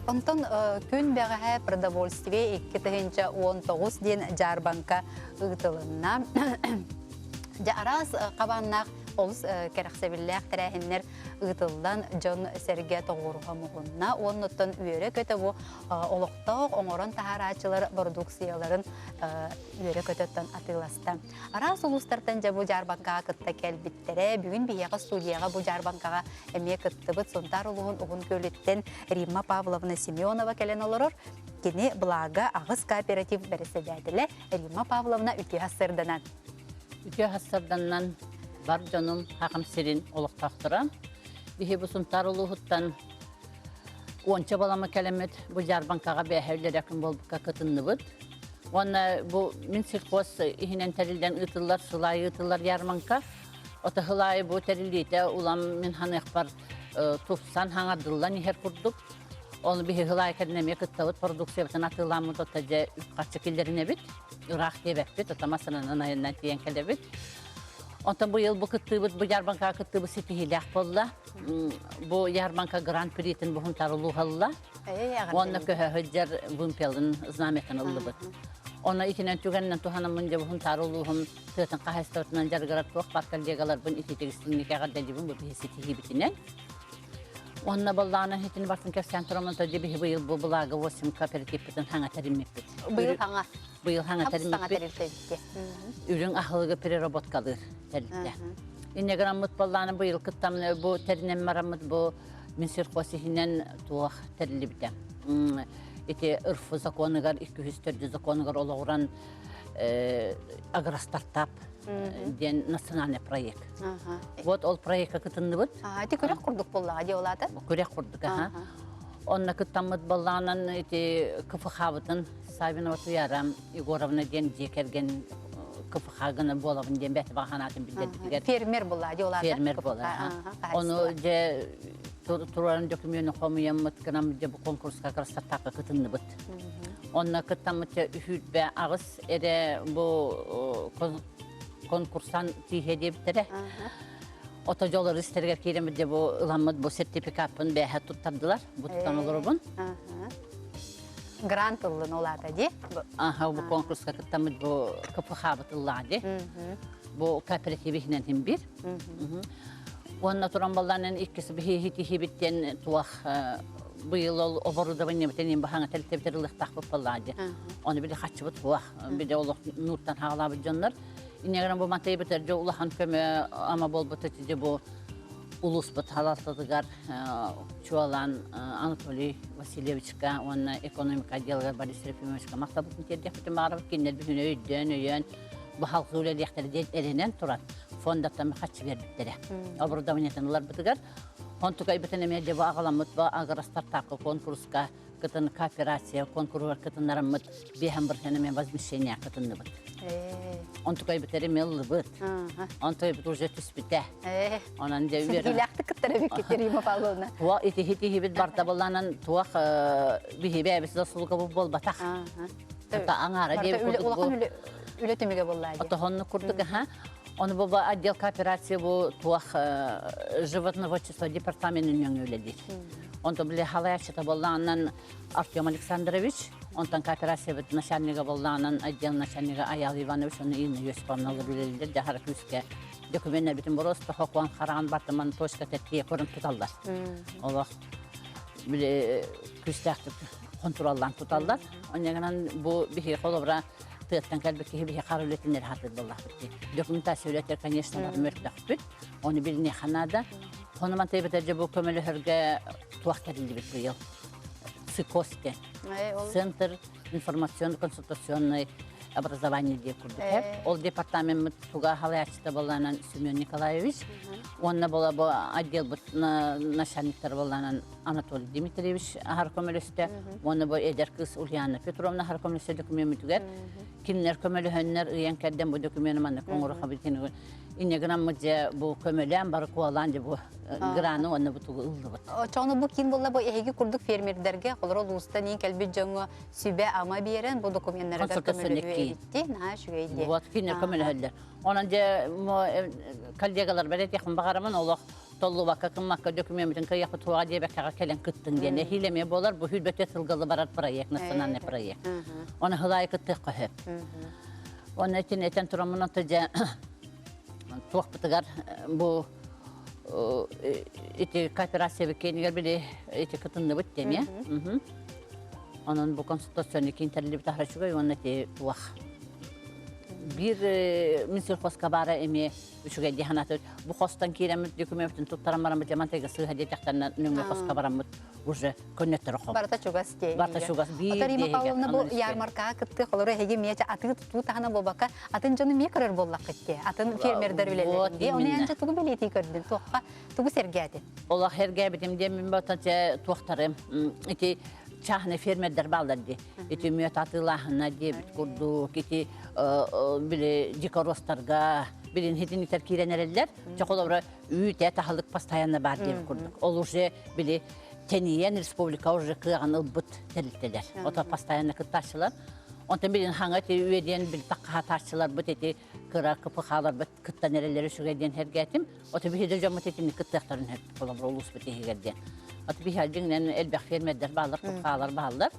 Онтон күн бэҕэһээ продовольствие 2019 диэн дьаарбаҥка ыытылынна. Дьэ араас хабааннаах олус кэрэхсэбиллээх тэрээһиннэр ыытыллан дьон-сэргэ тоҕуоруһа муһунна. Уоннуттан үөрэ-көтө бу олохтоох оҥорон таһаарааччылар бородууксуйаларын үөрэ-көтөттөн атыыласта. Араас улуустартан дьэ бу дьаарбаҥкаҕа кытта кэлбиттэрэ. Бүгүн биһиэхэ студияҕа бу дьаарбаҥкаҕа эмиэ кыттыбыт Сунтаар улууһун Уһун Күөлүттэн Римма Павловна Семенова кэлэн олорор. Кини Благо аҕыс кооператив бэрэссэдээтэлэ Римма Павловна үтүө сарсыарданан. Үтүө сарсыарданан бар дьонум Хахым сирин олохтоохторо. Биһи бу Сунтаар улууһуттан уонча балама кэлэммит бу дьаарбаҥкаҕа бээһэ үлэлэр күн буолбукка кытынныбыт. Уонна бу мин сельхоз иһинэн тэриллэн ыытыллар, сыл аайы ыытыллар ярмарка. Ото сыл аайы бу тэриллиитэ улам мин ханыахпар тупсан хаҥардыллан иһэр курдук. Оны биһи сыл аайы кэлин эмиэ кыттабыт продукциябытын атыылааммыт ото дьэ үп-харчы киллэринэбит. Ыраах диэбэппит, ото масынанан айаннан тиийэн кэлэбит. Онтон быйыл бу кыттыыбыт, бу ярмаркаҕа кыттыыбыт ситиһиилээх буолла. Бу ярмарка гран-притин буһунтар улууһалла. Уонна көһө сылдьар вымпелын знамятын ыллыбыт. Онно итинэн түгэнинэн туһанаммын дьэ Буһунтаар улууһум тыатын хаһаайыстыбатынан дьарыгырар туох баар коллегаларбын ититигистинник эҕэрдэлиибин бу биһи ситиһиибитинэн. Уонна баллаана итини бартын кэпсээн тураммын то биһи быйыл бу Благо 8 кооперативпытын хаҥа тэриммиппит. Быйыл хаҥа. Быйыл хаҥа тэриммиппит. Үрүҥ аһылыгы переработкалыыр тэрилтэ. Инне граммыт баллаана быйыл кыттам бу тэринэн мараммыт бу Минсельхоз иһинэн туох тэриллибитэ. Ити РФ законыгар, 204 законыгар олоҕуран агростартап диэн национальный проект. Вот ол проекка кытынныбыт. Ити күрэх курдук буоллаҕа дии олаата? Күрэх курдук, аха. Онно кыттаммыт баллаанан ити КФХ-бытын Савинова Туяра Егоровна диэн дьиэ кэргэн КФХ гына буолабын диэн бэйэтэ баҕа санаатын билдэрбитигэр. Фермер буолла дии олаата? Фермер буолар. Ону дьэ турарын докумуону хомуйаммыт гынан дьэ бу конкурска красотака кытынныбыт. Онно кыттаммыт үһүүрбэ аҕыс эрэ бу конкурсан тииһэ диэбиттэрэ. Ото дьолор истэригэр киирэммит дьэ бу ыламмыт бу сертификаппын бээһэ туттардылар. Бу тутан олоробун. Грант ыллын ол аата дии? Аха, бу конкурска кыттаммыт бу КПХ-быт ыллаа дии. Бу кооператив иһинэн хим бир. Уонна туран баллаанын иккис биһиһитиһибит диэн туох быйыл ол оборудованиебытын ин баһаҥа тэлтэбитер ылыахтаахпыт буоллаҕа дии. Ону били хаччыбыт суох. Били олох нууртан хаалаабыт дьоннор. Иннегерен бу матайбытар дьэ улахан көмө ама буолбут ити бу улууспут халалтатыгар чуолаан Анатолий Васильевичка уонна экономика отделыгар Борис Трофимовичка махталбытын тиэрдиэхпитин баҕарабыт. Кинилэр бүтүн өйдөөн, өйөөн бу халқы үлэлиэхтэрэ диэн эрэнэн туран фондаттан хаччы биэрбиттэрэ. Оборудованиетын ыларбытыгар онтукайбытын эмиэ дьэ бу аҕаламмыт бу агростартапка конкурска кытын кооперация конкуругар кытыннараммыт биэһэн бырыһыан эмиэ возмещение кытынныбыт. Онтукайбыт эмиэ ыллыбыт. Онтукайбыт уже түспүтэ. Онон дьэ үөрэ. Ситиилээхтик кыттар эбиккит Рима Павловна. Туох итиһи тиһибит барда буланан туох биһиби эбис заслуга буолбатах. Тута аҥаара диэбит курдук Улахан үлэ түмүгэ буолла дии. Отоһонну курдук аха. Оны бу отдел кооперация бу туох животноводчество департаментын нөҥүө үлэлиир. Онтон били халаяччыта буоллаҕынан Артем Александрович, онтон кооперациябыт начальнига буоллаҕынан отдел начальнига Аял Иванович, оны Инна Йосиповна үлэлииллэр дьаһара күүскэ докуменнарбытын боруоста хокуон хараҕын бартыман точка тэтиэ көрөн туталлар. Олох били күүстээхтик хонтуруоллаан туталлар. Онньагынан бу биһи холобура тыаттан кэлбит киһи биһи хар үлэтин эрэ хатыр буоллахпыт дии. Документация үлэтэр, конечно, мөлтөхпүт. Оны билиниэхэ наада. Ону мантайбыта дьэ бу көмөлөһөргө туох тэриллибит быйыл. ЦИКОС диэн. Центр информационно-консультационной образование диye курдук. Ол департаментмыт туга халаяччыта болланан Семен Николаевич. Уонна бола бу отделбыт начальниктар болланан Анатолий Дмитриевич аһар көмөлөстө. Уонна бу эдэр кыыс Ульяна Петровна аһар көмөлөстө документүгэр. Кинилэр көмөлөһөннөр ыйан кэрдэн бу документы манна коҥору хабытын Инне гынаммыт дьэ бу көмөлөөн бары куолаан дьэ бу граны уонна бу тугу ыллыбыт. Очону бу киин буолла бу эһиги курдук фермердерге холоро улуустан иин кэлбит дьоҥҥо сүбэ-ама биэрэн бу докуменнарыгар көмөлөһүө эбитти. Наһаа үчүгэй диэ. Вот кинилэр көмөлөһөллөр. Онон дьэ коллегалар бэлэтиэхпин баҕарамын олох толлубакка кыммакка докумеммитин кыайыахпыт суоҕа диэбэккэҕэ кэлэн кыттын диэн эһиилэмиэ буолар бу хүрбөтө сылгалы барар проект национальный проект. Оны хылаайы кыттыах көһө. Оны этин этен тураммын ото дьэ туохпутугар бу ити кооперация биккиэнигэр били ити кытынныбыт дэмиэ. Онон бу консультационный киин тэриллибит аһара үчүгэй уонна ити туох биир Минсельхозка баара эмиэ үчүгэй дии санаатыбыт. Бу хостон киирэммит документын туттаран бараммыт дьамантайга сыыһа диэтэхтэринэ нөҥүө хоско бараммыт уже көннөттөрө хом. Барыта чугас дии. Барыта чугас биир Оттон Рима Павловна бу ярмаркаҕа кытты холору эһиги эмиэ атыы тутуу таһына буолбакка атын дьону эмиэ көрөр буоллаххыт дии. Атын фермердэр үлэлэрин дии. Оны эн тугу бэлиэтии көрдүн? Туохха тугу сэргээтин? Олох сэргээбитим диэн мин бата туохтары ити частный фермердер бааллар дии. Ити мүөт атыылааһына диэбит курдук, ити били дикоростарга билин хитинитер киирэн эрэллэр. Чохолобура үүтэ таһылык постоянно бар диэбит курдук. Ол уже били тэнийэн республика уже кыаҕын ылбыт тэрилтэлэр. Ото постоянно кыттааччылар. Онтон билин хаҥа ити үөдиэн бил таххаатааччыларбыт ити кыра кыпыхааларбыт кыттан эрэллэр үчүгэй диэн сэргээтим. Ото биһиги дьоммут итини кыттыахтарын сөп холобур улууспут иһигэр диэн. Ото биһи дьиҥинэн элбэх фермердэр бааллар, кыпхаалар бааллар.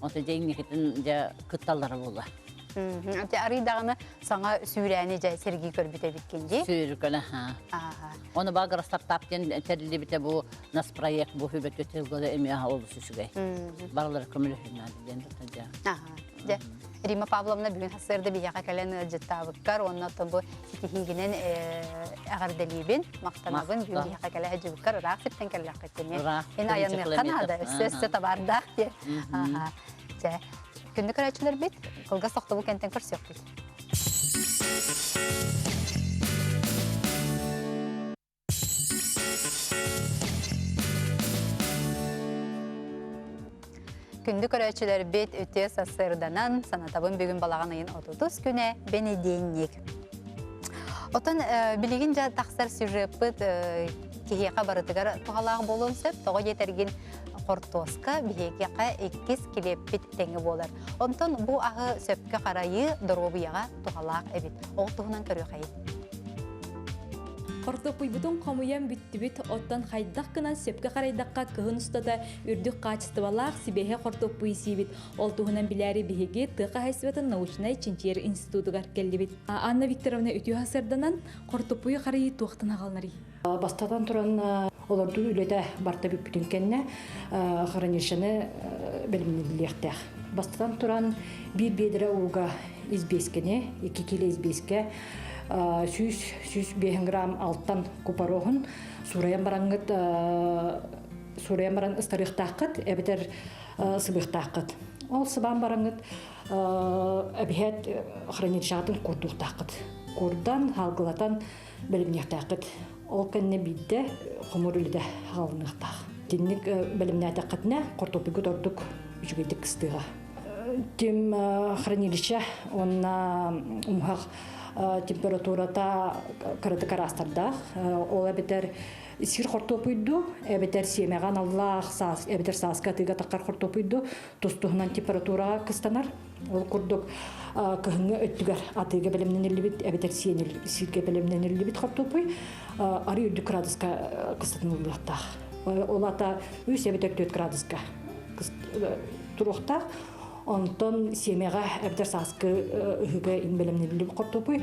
Ото дьэ инникитин дьэ кытталлара буолла. Ати арый даҕаны саҥа сүүрээни дьэ сэргии көрбүт эбиккин дии. Сүүрүкэлэ, ха. Оны багра стартап диэн тэриллибитэ бу нас проект бу хүбөтү тылгыда эмиэ олус үчүгэй. Барылар көмөлөһүннән диэн дьэ. Дьэ, Рима Павловна бүгүн сарсыарда биһиэхэ кэлэн ыалдьыттаабыккар уонна оттон бу ситиһиигинэн эҕэрдэлиибин, махтанабын. Бүгүн биһиэхэ кэлэ сылдьыбыккар ыраах сиртэн кэллэххит Ыраах. Ин айанныахха наада, өссө өссө табаардаах диэн. Дьэ, күндү көрөөччүлэрбит, кылгас тохтобул кэнтэн көрсүөхпүт. Күндү көрөөччүлэрбит үтүө сарсыарданан санатабын бүгүн балаҕан ыйын 30 күнэ бэнидиэнньик. Отон билигин дьэ тахсар сюжеппыт киһиэхэ барытыгар туһалаах буолуон сөп. Тоҕо диэтэргин хортуоска биһиэхэ иккис килиэппит тэҥэ буолар. Онтон бу аһы сөпкө харайыы доруобуйаҕа туһалаах эбит. Ол туһунан көрүөхэйин. Хортуоппуйбутун хомуйан бүттүбүт, оттон хайдах гынан сөпкө харайдахха кыһын устата үрдүк хаачыстыбалаах сибиэһэй хортуоппуйу сиибит. Ол туһунан билээри биһиги тыа хаһаайыстыбатын научнай чинчийэр институтугар кэллибит. Анна Викторовна үтүө сырданан хортуоппуйу харайыы туохтан аҕалынарый? Бастатан туран олордуу үлэтэ барта бүппүтүн кэннэ хранилищены бэлэмнэниллиэхтээх. Бастатан туран биир биэдэрэ ууга избиэскэни, 2 кило избиэскэ 100 грамм алтан купороһун суурайан бараҥҥыт суурайан баран ыстарыахтааххыт эбэтэр сыбыахтааххыт. Ол сыбаан бараҥҥыт эбиһээт хранилищеҕытын куурдуохтааххыт. Куурдан, хаалгылатан бэлэмниэхтээххит. Ол кэннэ биирдэ хомуур үлэтэ хаалыныахтаах. Итинник бэлэмнээтэххитинэ хортуоппуйгут ордук үчүгэйдик кыстыаҕа. Тим хранилище уонна умуһах температурата кыратык араастардаах. Ол эбэтэр сир хортуопуйду, эбэтэр сиэмэҕэ аналлаах саас, эбэтэр сааскы атыыга таххар хортуопуйду тус-туһунан температураҕа кыстанар. Ол курдук кыһыҥҥы өттүгэр атыыга бэлэмнэниллибит эбэтэр сииргэ бэлэмнэниллибит хортуоппуй арыы үрдүк градуска кыстатыныллыахтаах. Ол ата үс эбэтэр 4 градуска туруохтаах. Онтон сиэмэҕэ эбэтэр сааскы ыһыыга ин бэлэмнэниллибит хортуоппуй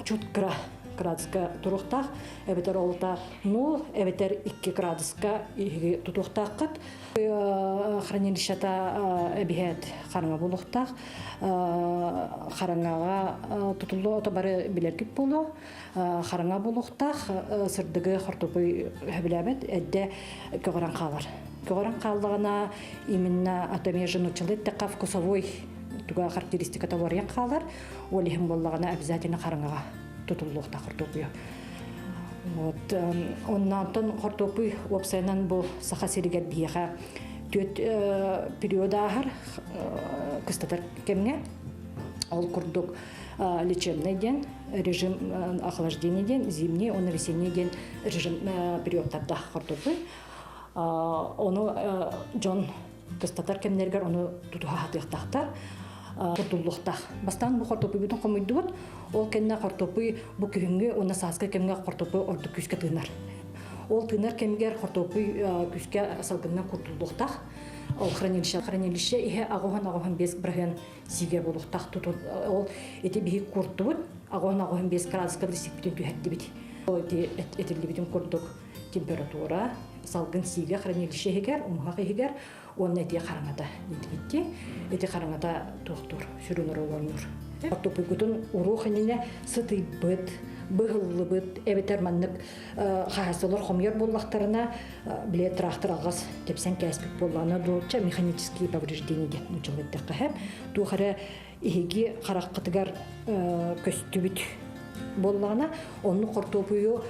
чут кыра градуска туруохтаах эбэтэр олта 0 эбэтэр 2 градуска иһиги тутуохтааххыт. Хранилищета эбиһээт хараҥа буолуохтаах. Хараҥаҕа тутуллуо ото бары билэргит буолуо. Хараҥа буолуохтаах, сырдыгы хортуопуй сөбүлээбэт, эрдэ көҕөрөн хаалар. Көҕөрөн хааллаҕына именно атомеженучалы эттэххэ вкусовой туга характеристиката уларыйан хаалар. Ол иһин буоллаҕына обязательно хараҥаҕа тутуллуохтаах хортуопуйу. Вот оннооттон хортуоппуй уопсайынан бу Саха сиригэр биһиэхэ түөрт период ааһар кыстатар кэмҥэ. Ол курдук лечебный диэн режим охлаждения диэн зимний уонна весенний диэн режим периодтардаах хортуоппуй. Ону дьон кыстатар кэмнэригэр ону тутуһа сатыахтаахтар курдуллуохтаах. Бастаан бу хортуоппуйбутун хомуйдубут. Ол кэннэ хортуоппуй бу күһүҥҥү уонна сааскы кэмҥэ хортуоппуй ордук күүскэ тыынар. Ол тыынар кэмигэр хортуоппуй күүскэ салгынынан курдуллуохтаах. Ол хранилище, хранилище иһэ аҕыһын аҕыһын 5 бырыһыан сиигэ буолуохтаах. Ол ити биһи куртубут аҕыһын аҕыһын 5 градуска сикпитин түһэрдибит. Ол ити этиллибитин курдук температура, салгын сиигэ хранилище иһигэр, умуһах иһигэр уонна ити хараҥата диэтибитти. Ити хараҥата туохтуур, сүрүн оруоллоннуур. Оттопуйгутун уруох иннинэ сытыйбыт, быһыллыбыт эбэтэр маннык хаһаайыстыбалар хомуйар буоллахтарына, бile трактор алҕас тэпсэн кээспит буоллаҕына дуоча механические повреждения диэн нууччалыы эттэххэ туох эрэ эһиги хараххытыгар көстүбүт буоллаҕына, оннук хортуопуйу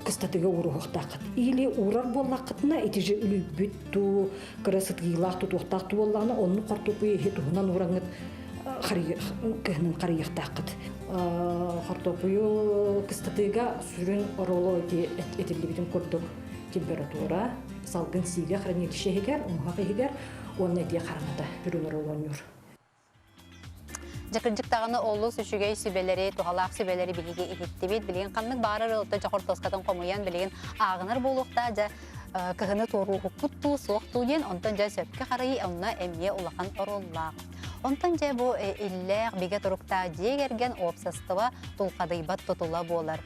кыстатыга ууруһуохтааххыт. Или уурар буоллаххытына, ити же үлүйбүт туу, кыра сытыылаах тутуохтаах туу буоллаҕына, оннук хортуопуйу иһи туһунан уураҥҥыт кыһынын харыйыахтааххыт. Хортуопуйу кыстатыыга сүрүн оруолу ити этиллибитин курдук температура, салгын сиигэ хранилище иһигэр, умуһах иһигэр уонна ити хараҥата сүрүн оруолу оонньуур. Дьэ кырдьык даҕаны олус үчүгэй сүбэлэри, туһалаах сүбэлэри биһиги иһиттибит. Билигин ханнык баарар ыалта дьэ хортуоскатын хомуйан билигин ааҕынар буолуохтаах дьэ кыһыны туорууһукпут дуу, суох дуу диэн онтон дьэ сөпкө харайыы онно эмиэ улахан оруоллаах. Онтон дьэ бу иллээх, бигэ туруктаах дьиэ кэргэн уопсастыба тулхадыйбат тутула буолар.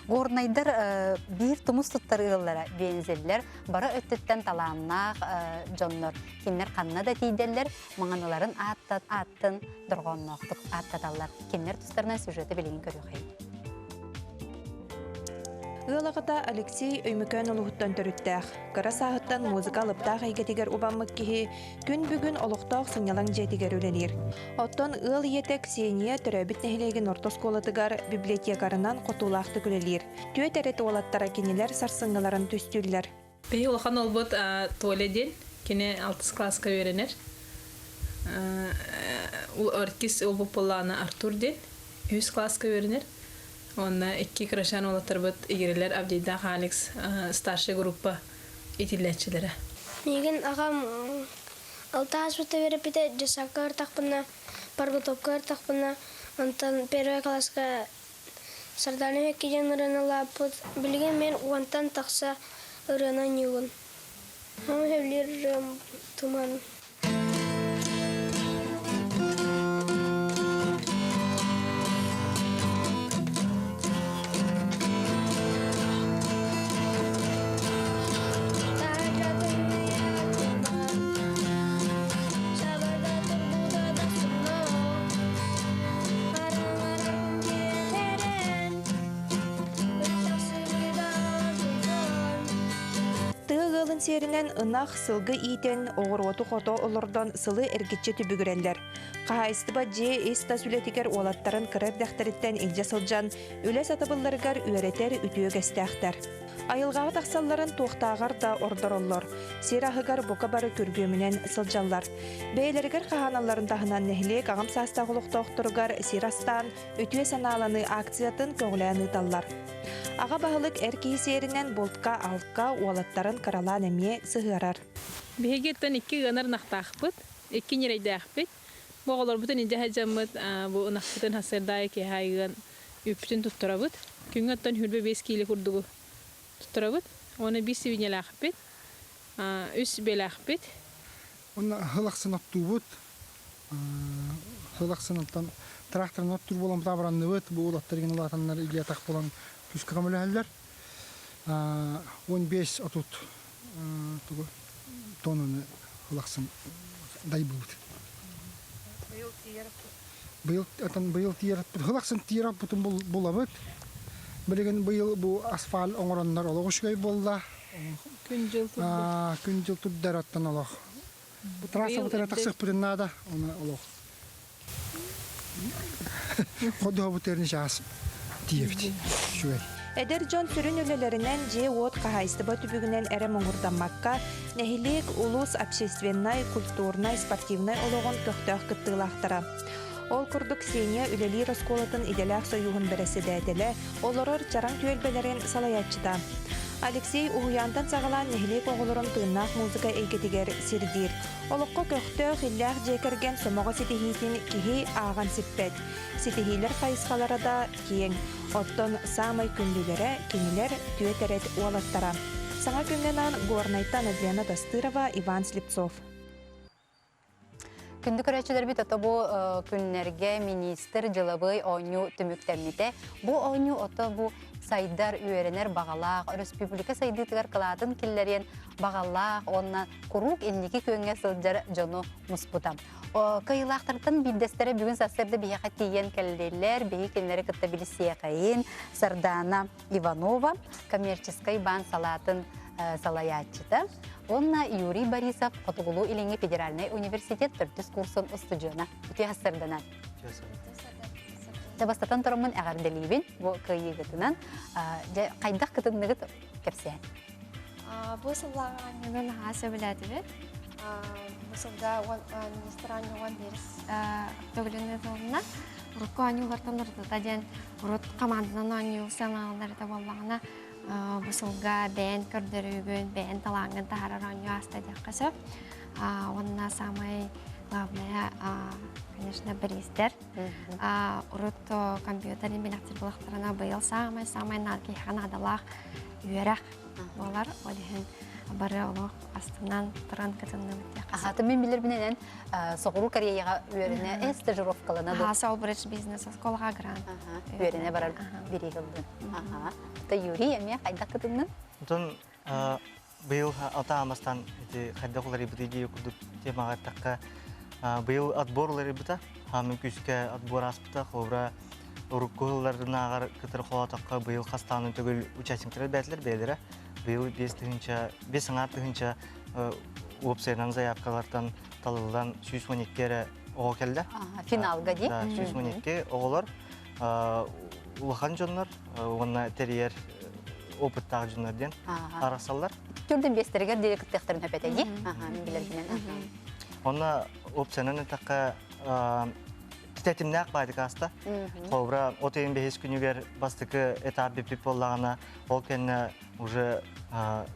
Горнайдар биир тумус туттар ыаллара бензеллэр бары өттүттэн талааннаах дьоннор. Кинилэр ханна да тиийдэллэр, маҥаныларын ааттын дорҕоонноохтук ааттаталлар. Кинилэр тустарынан сюжеты билигин көрүөххэйин. Ыал аҕата Алексей Өймөкөөн улууһуттан төрүттээх. Кыра сааһыттан музыка алыптаах эйгэтигэр убаммыт киһи күн бүгүн олохтоох сынньалаҥ дьиэтигэр үлэлиир. Оттон ыал ийэтэ Ксения төрөөбүт нэһилиэгин орто оскуолатыгар библиотекарынан хотуулаахтык үлэлиир. Түөт эрэ уолаттара кинилэр сарсыҥҥыларын түстүүллэр. Биһи улахан уолбут Толя диэн, кини алтыс кылааска үөрэнэр. Иккис уолбут буоллаҕына Артур диэн, үһүс кылааска үөрэнэр. Уонна икки кырачаан уолаттарбыт игирэлэр Авдейдаах Алекс старшай группа итиллээччилэрэ. Миигин аҕам алта ааспыта үөрэппитэ, дьыссаакка ыртахпына, подготовка ыртахпына, онтон первый класска. Сардаана Эһэкки диэн ырыаны ылааппыт. Билигин мин уонтан тахса ырыаны анньыыбын. Хаһан сөбүлүүр ырыам туман. Тыа ыалын сиэринэн ынах, сылгы иитэн, оҕуруоту хото олордон сылы эргиччи түбүгүрэллэр. Хаһаайыстыба дьиэ ис-тас үлэтигэр уолаттарын кыра эрдэхтэриттэн илдьэ сылдьан, үлэ сатабылларыгар үөрэтэр үтүө үгэстээхтэр. Айылҕаҕа тахсалларын туохтааҕар да ордороллор. Сир аһыгар бука бары күргүөмүнэн сылдьаллар. Бэйэлэригэр хаһааналларын таһынан нэһилиэк аҕам саастаах олохтоохторугар сир астаан, үтүө санааланыы акциятын көҕүлээн ыыталлар. Аҕа баһылык эр киһи сиэринэн бултка-алтка уолаттарын кыралаан эмиэ сыһыарар. Биһиги икки ыанар ынахтаахпыт, икки ньирэйдээхпит. Бу оҕолорбутун илдьэ сылдьаммыт, бу ынахпытын сарсыарда киэһэ ыан үүппүтүн туттарабыт. Күҥҥэ оттон 25 киилэ курдугу туттарабыт. Уонна биир сибиинньэлээхпит, үс биэлээхпит. Уонна сыл ахсын оттуубут. Сыл ахсын оттон тракторынан оттуур буолан табаранныбыт. Бу улаттар игин улаатаннар илии-атах буолан күүскэ көмөлөһөллөр. 15-30 тугу тоннаны сыл ахсын дайбыыбыт. Быйыл тиийэр Быйыл отон быйыл тиийэр сыл ахсын тиийэр оппутун булабыт. Билигин быйыл бу асфальт оҥороннор олох үчүгэй буолла. Күн-дьыл турдар. Күн-дьыл турдар оттон олох. Бу трасса бутара тахсыахпытын наада, оны олох. Ходуһабыт эрин чаас тиийэбит. Үчүгэй. Эдэр дьон сүрүн үлэлэринэн дьиэ-уот хаһаайыстыба түбүгүнэн эрэ муҥурдаммакка, нэһилиэк, улуус общественнай, культурнай, спортивнай олоҕун көхтөөх кыттыылаахтара. Ол курдук Ксения үлэлиир оскуолатын идэлээх сойууһун бэрэссэдээтэлэ, олорор Чараҥ түөлбэлэрин салайааччыта. Алексей уһуйаантан саҕалаан нэһилиэк оҕолорун тыыннаах музыка эйгэтигэр сирдиир. Олоххо көхтөөх, иллээх дьиэ кэргэн сомоҕо ситиһиитин киһи ааҕан сиппэт. Ситиһиилэр хайысхалара да киэҥ. Оттон саамай күндүлэрэ кинилэр түөт эрэт уолаттара. Саҥа күҥҥэ анаан Горнайтан Адриана Тастырова, Иван Слепцов. Күндү көрөөччүлэрбит ото бу күннэргэ министр дьылабыай оонньуу түмүктэммитэ. Бу оонньуу ото бу сайдар, үөрэнэр баҕалаах, өрөспүүбүлүкэ сайдыытыгар кылаатын киллэриэн баҕалаах уонна куруук инники күөҥҥэ сылдьар дьону муспута. Кыайыылаахтартан биирдэстэрэ бүгүн сарсыарда биһиэхэ тиийэн кэллилэр. Биһи кинилэри кытта билсиэхэйин Сардаана Иванова, коммерческай баан салаатын салайааччыта уонна Юрий Борисов Хотугулуу-Илиҥҥи федеральнай университет төрдүс курсун устудьуона. Үтүө сарсыарданан. Дьэ бастатан тураммын эҕэрдэлиибин бу кыайыыгытынан. Дьэ хайдах кытынныгыт кэпсээн. Бу сыллааҕы оонньууну наһаа сөбүлээтибит. Бу сылга министр оонньуугун биирис төгүлүн ыытылынна. Урукку оонньуулартан уратыта диэн урут хамаанданан оонньуу сыаналанар этэ буоллаҕына, бу сылга бэйэн көрдөрүүгүн, бэйэн талааҥҥын таһаарар оонньуу ааста диэххэ сөп. Уонна самай главное, конечно, бириистэр. Урут компьютерин билэхтир булахтарына быйыл самай-самай киһиэхэ наадалаах үөрэх буолар. Ол иһин бары олох астынан туран кытынныбыт диэххэ сөп. Атын мин билэрбинэн Соҕуруу Кореяҕа үөрэнэ стажировкалана Аха, Солбридж бизнес оскуолаҕа грант. Үөрэнэ барар бирииһи ылдын. Аха. Юрий эмиэ хайдах кытыннын? Онтон быйыл алта аамастан ити хайдах уларыйбытый дии курдук темаҕа эттэххэ быйыл отбор уларыйбыта. Хаамын күүскэ отбор ааспыта. Холобура урукку сылларынааҕар кытары холоотоххо быйыл хастаанын төгүл участниктар элбээтилэр бэйэлэрэ. Быйыл 5 тыһыынча, 5,5 тыһыынча уопсайынан заявкалартан талыллан 112 эрэ оҕо кэллэ. Финалга дии? Да, 112 оҕолор улахан дьоннор уонна тэрийэр опыттаах дьоннор диэн арахсаллар. Түрдүн биэстэригэр диэри кыттыахтарын сөп этэ дии? Мин билэрбинэн. Онно уопсайынан эттэххэ тэтимнээх баайдык ааста. Холобура, от ыйын бэһис күнүгэр бастакы этап бүппүт буоллаҕына, ол кэннэ уже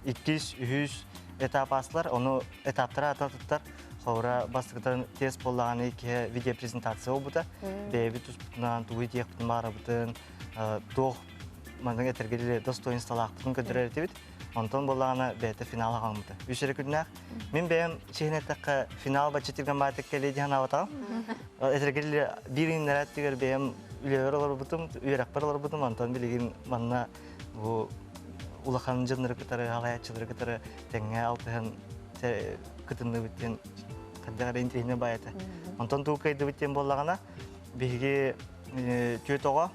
иккис, үһүс этап аастылар. Ону этаптара ататыттар. Холобура, бастакытан тест буоллаҕына иккиһэ видеопрезентация буолбута. Бэйэбит туспутунан тугу диэхпитин баарабытын. Туох маннык этэргэ достоинстволаахпытын көрдөрөр этибит. Онтон буоллаҕына бэйэтэ финал аҕалмыта. Үс эрэ күннээх. Мин бэйэм чиһин эттэххэ финал бачча баатык кэлиэ диэн санаабатаҕым. Этэргэ биир иннэрээттигэр бэйэм үлэбэр олорбутум, үөрэхпэр олорбутум, онтон билигин манна бу улахан дьоннору кытары, халайааччылары кытары тэҥҥэ алтыһан кытынныбыт диэн хайдах эрэ интириэһинэй баай этэ. Онтон тугу кыайдыбыт диэн буоллаҕына, биһиги түөрт оҕо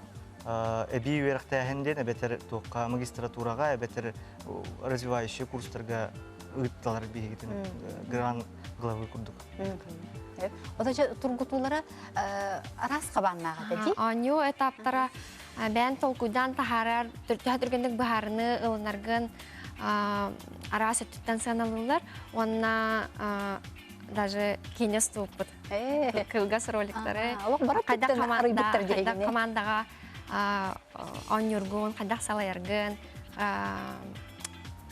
эбии үөрэхтээһин диэн эбэтэр туохха магистратураҕа эбэтэр развивающий курстарга ыытталар биһигитин гран главы курдук. Оточа тургутуулара араас хабааннаах этэ дии. Оонньуу этаптара бэйэн толкуйдаан таһаарар, төһө түргэнник быһаарыны ылынаргын араас өттүттэн сыаналыыллар уонна даже киинэ устубуппут. Кылгас роликтары. Хайдах командаҕа оонньуургун, хайдах салайаргын,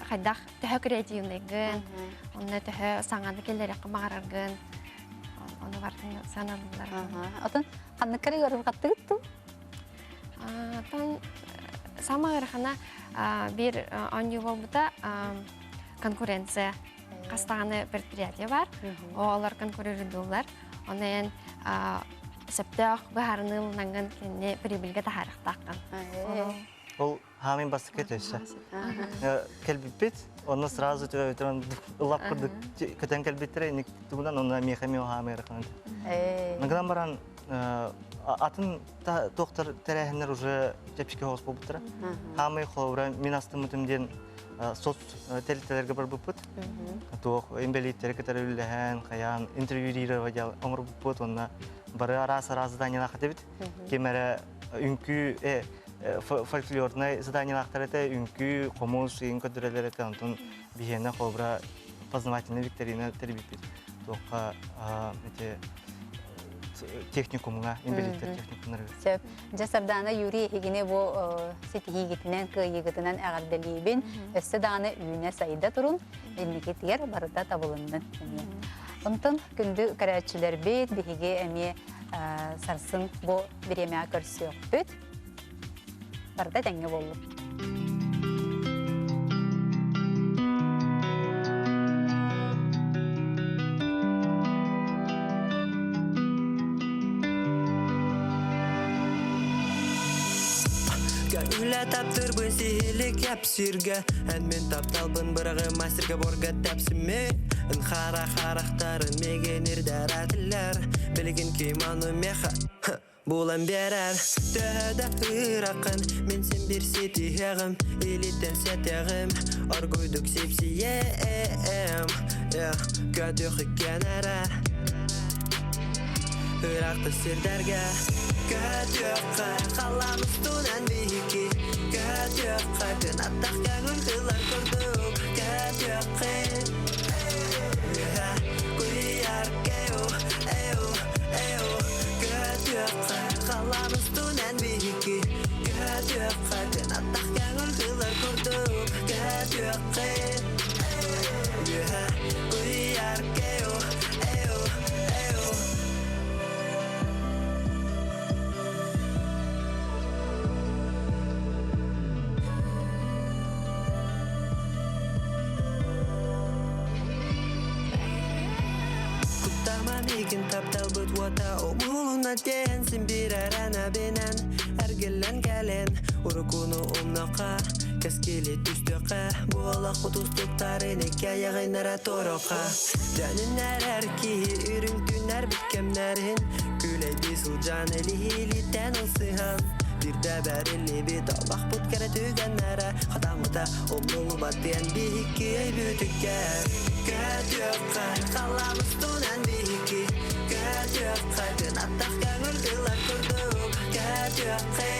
хайдах төһө креативныйгын, онно төһө саҥаны киллэриэххэ баҕараргын, ону барытын сыаналыыллар. Отон ханнык ыарырҕаттыгыт ту? Отон самый ыарахана биир оонньуу буолбута конкуренция. Хас даҕаны предприятие бар, оҕолор конкурируйдууллар. Оны эн сөптөөх быһаарыныы ылынаҥҥын кинини прибыльгэ таһаарыахтааххын. Ол хаамын бастакы өссө. Кэлбиппит, онно сразу төбөтүн ылап курдук көтөн кэлбиттэрэ, инник тугунан онно миэхэ эмиэ хаамы ыараханын. Гынан баран атын туохтар тэрээһиннэр уже чэпчэки соҕус буолбуттара. Хаамый холобура мин астыммытым диэн соц тэрилтэлэргэ барбыппыт. Туох инбэлииттэри кытары үллэһэн, хайаан интервьюировать оҥорбуппут уонна бары араас-араас заданиелаах этибит. Ким эрэ үҥкүү фольклорнай заданиелаахтар этэ, үҥкүү, хомус иин көрдөрөлөр этэ, онтон биһиэнэ холобура познавательный викторина тэрийбиппит. Туохха эти техникумҥа, инбэлииттэр техникумнарыгар. Сөп. Дьэ, Сардаана Юрий эһигини бу ситиһиигитинэн, кыайыыгытынан эҕэрдэлиибин. Өссө даҕаны үүнэ-сайда турун, инникитигэр барыта табылыннын эмиэ. Онтон күндү көрөөччүлэрбит, биһиги эмиэ сарсын бу бириэмэҕэ көрсүөхпүт. Барыта тэҥҥэ буоллун. Үлэ таптырбын сиһили кэпсиргэ Эн мин тапталбын быраҕы мастерга борга тэпсиме Ын хара харахтарын меген ирдәрәтілер Билигин кимону меха Булан биэрэр төһө да ыыраххын Мин син биир ситиһиэҕим Илиттэн сиэтэҕим Оргуйдук сипсийиэм Көтүөх иккиэн эрэ Ыраахта сирдэргэ Көтүөххэ халлаан устунан биһикки Көтүөххэ кынаттах көҥүл кылар курдук Көтүөххэ Үөһэ куйаар эу эу эу Көтүөххэ халлаан устунан биһикки Көтүөххэ кынаттах көҥүл кылар курдук Көтүөххэ Үөһэ куйаар эу эу эу Куттама миигин тапталбыт уота Умулуна диэн син биир эрэнэбинэн Эргиллэн кэлэн уруккуну умнуохха Кэскили түстүөххэ Бу олохпут устуктарын икки айаҕыннара туоруохха Төнүннэрэр киһи үрүҥ түүннэр бүткэмнэрин Күлэйдии сылдьан илиһилиттэн ылсыһан Биирдэ бэриллибит олохпут кэрэ түгэннэрэ Хатаммыта умнуллубат диэн биһикки өйбүтүккэ Көтүөххэ халлаан устунан биһикки Көтүөххэ кынаттах көҥүл кылар курдук Көтүөххэ.